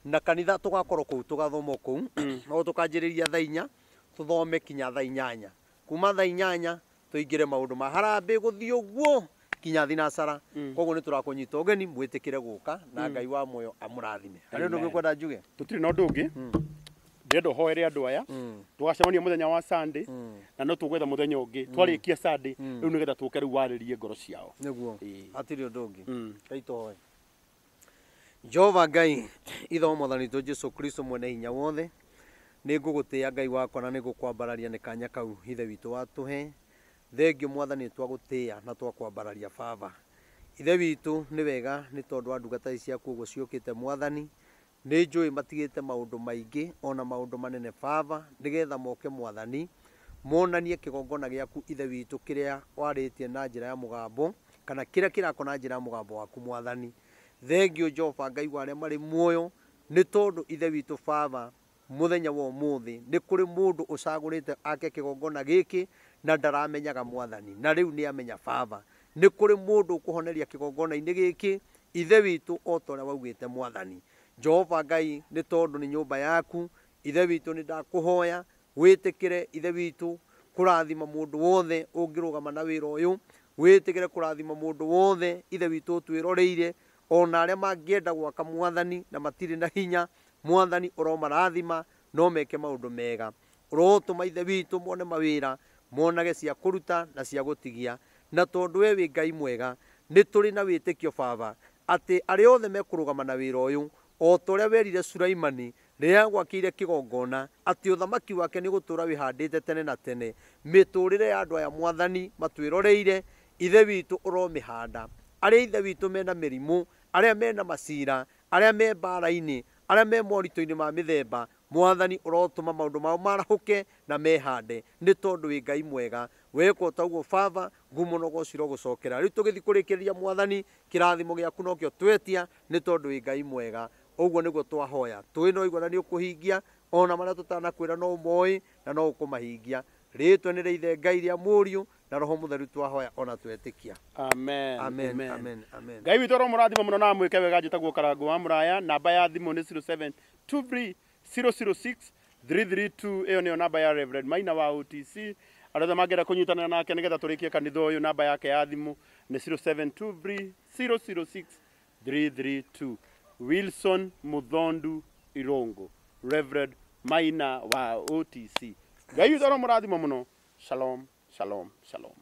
na kanitha tũgakorwo kũu tũgathoma kũu no tũkanjĩrĩria thaa 4 tũthome kinya thaa 8 kuma thaa 8 tũingĩre maũndũ ma harambĩ gũthiĩ ũguo kinya thinacara. Koguo nĩ tũrakũnyita ũgeni mwĩtĩkĩre gũka na Ngai wa muoyo amũrathime. Harĩ ũndũ ũngĩ ũkwenda njuge? Tũtirĩ na ũndũ ũngĩ. Ndĩrenda ũhoere andũ aya tũgacemania mũthenya wa Sunday na no tũgwetha mũthenya ũngĩ twarĩkia Sunday rĩu nĩgetha tũke rĩu warĩrie ngoro ciao. Nĩguo hatirĩ ũndũ ũngĩ. Ngai tũhoe. Jehova Ngai ithe wa mwathani witũ Jesu Kristo mwene hinya wothe nĩ ngũgũtĩĩa Ngai wakwa na nĩ ngũkwambararia nĩ kanya kau ithe witũ watũhe. Thengio mwathani twagũtĩĩa na twakwambararia baba. Ithe witũ nĩ wega nĩ tondũ wa ndungata ici ciaku ũguo ciũkĩte mwathani nĩ njũĩ matigĩte maũndũ maingĩ ona maũndũ manene baba nĩgetha moke mwathani monanie kĩgongona gĩaku ithe witũ kĩrĩa warĩtie na njĩra ya mũgambo kana kĩrĩa kĩrako na njĩra ya mũgambo waku mwathani. Thengio Jehova Ngai wa arĩa marĩ muoyo nĩ tondũ ithe witũ baba mũthenya wa ũmũthĩ nĩ kũrĩ mũndũ ũcagũrĩte ake kĩgongona gĩkĩ na ndaramenyaga mwathani na rĩu nĩ amenya baba. Nĩ kũrĩ mũndũ ũkũhoneria kĩgongona-inĩ gĩkĩ ithe witũ o ta ũrĩa waugĩte mwathani. Jehova Ngai nĩ tondũ nĩ nyũmba yaku ithe witũ nĩ ndakũhoya wĩtĩkĩre ithe witũ kũrathima mũndũ wothe ũngĩrũgama na wĩra ũyũ wĩtĩkĩre kũrathima mũndũ wothe ithe witũ ũtwĩroreire ona arĩa mangĩenda gwaka mwathani na matirĩ na hinya mwathani ũromarathima no meke maũndũ mega. Ũrotũma ithe witũ mone mawĩra monage cia kũruta na cia gũtigia na tondũ we wĩ Ngai mwega nĩ tũrĩ na wĩtĩkio baba atĩ arĩa othe mekũrũgama na wĩra ũyũ o ta ũrĩa werire Sulaimani rĩrĩa gwakĩire kĩgongona atĩ ũthamaki wake nĩ gũtũũra wĩhandĩte tene na tene. Mĩtũrĩre ya andũ aya mwathani matwĩroreire ithe witũ ũromĩhanda. Arĩa ithe witũ mena mĩrimũ arĩa mena macira arĩa me mbara-inĩ arĩa me moritũ-inĩ ma mĩthemba mwathani ũrotũma maũndũ mao marahũke na mehande nĩ tondũ wĩ Ngai mwega. Weka o ta ũguo baba ngumo na ũgoci ũrogũcokera. Rĩu tũgĩthiĩ kũrĩkĩrĩria mwathani kĩrathimo gĩaku nokĩo twetia nĩ tondũ wĩ Ngai mwega. Ũguo nĩguo twahoya tũĩ no igua na nĩ ũkũhingia ona marĩa tũtanakwĩra no ũmoĩ na no ũkũmahingia. Rĩtwa nĩ rĩa Ithe Ngai rĩa Mũriũ na Roho Mũtheru twahoya ona twetĩkia. Amen. Amen. Amen. Amen. Ngai witũ aromũrathima mũno na amwĩke wega. Njĩtagwo Karangũ wa Mũraya. Namba ya thimũ nĩ 0723 006 332. Ĩyo nĩyo namba ya Reverend Maina wa OTC. Arĩa othe mangĩenda kũnyitanĩra nake nĩgetha tũrĩkie kanitha ũyũ, namba yake ya thimũ nĩ 0723 006 332. Wilson Muthondu Irungu, Reverend Maina wa OTC. Ngai witũ aromũrathima mũno. Shalom, shalom, shalom.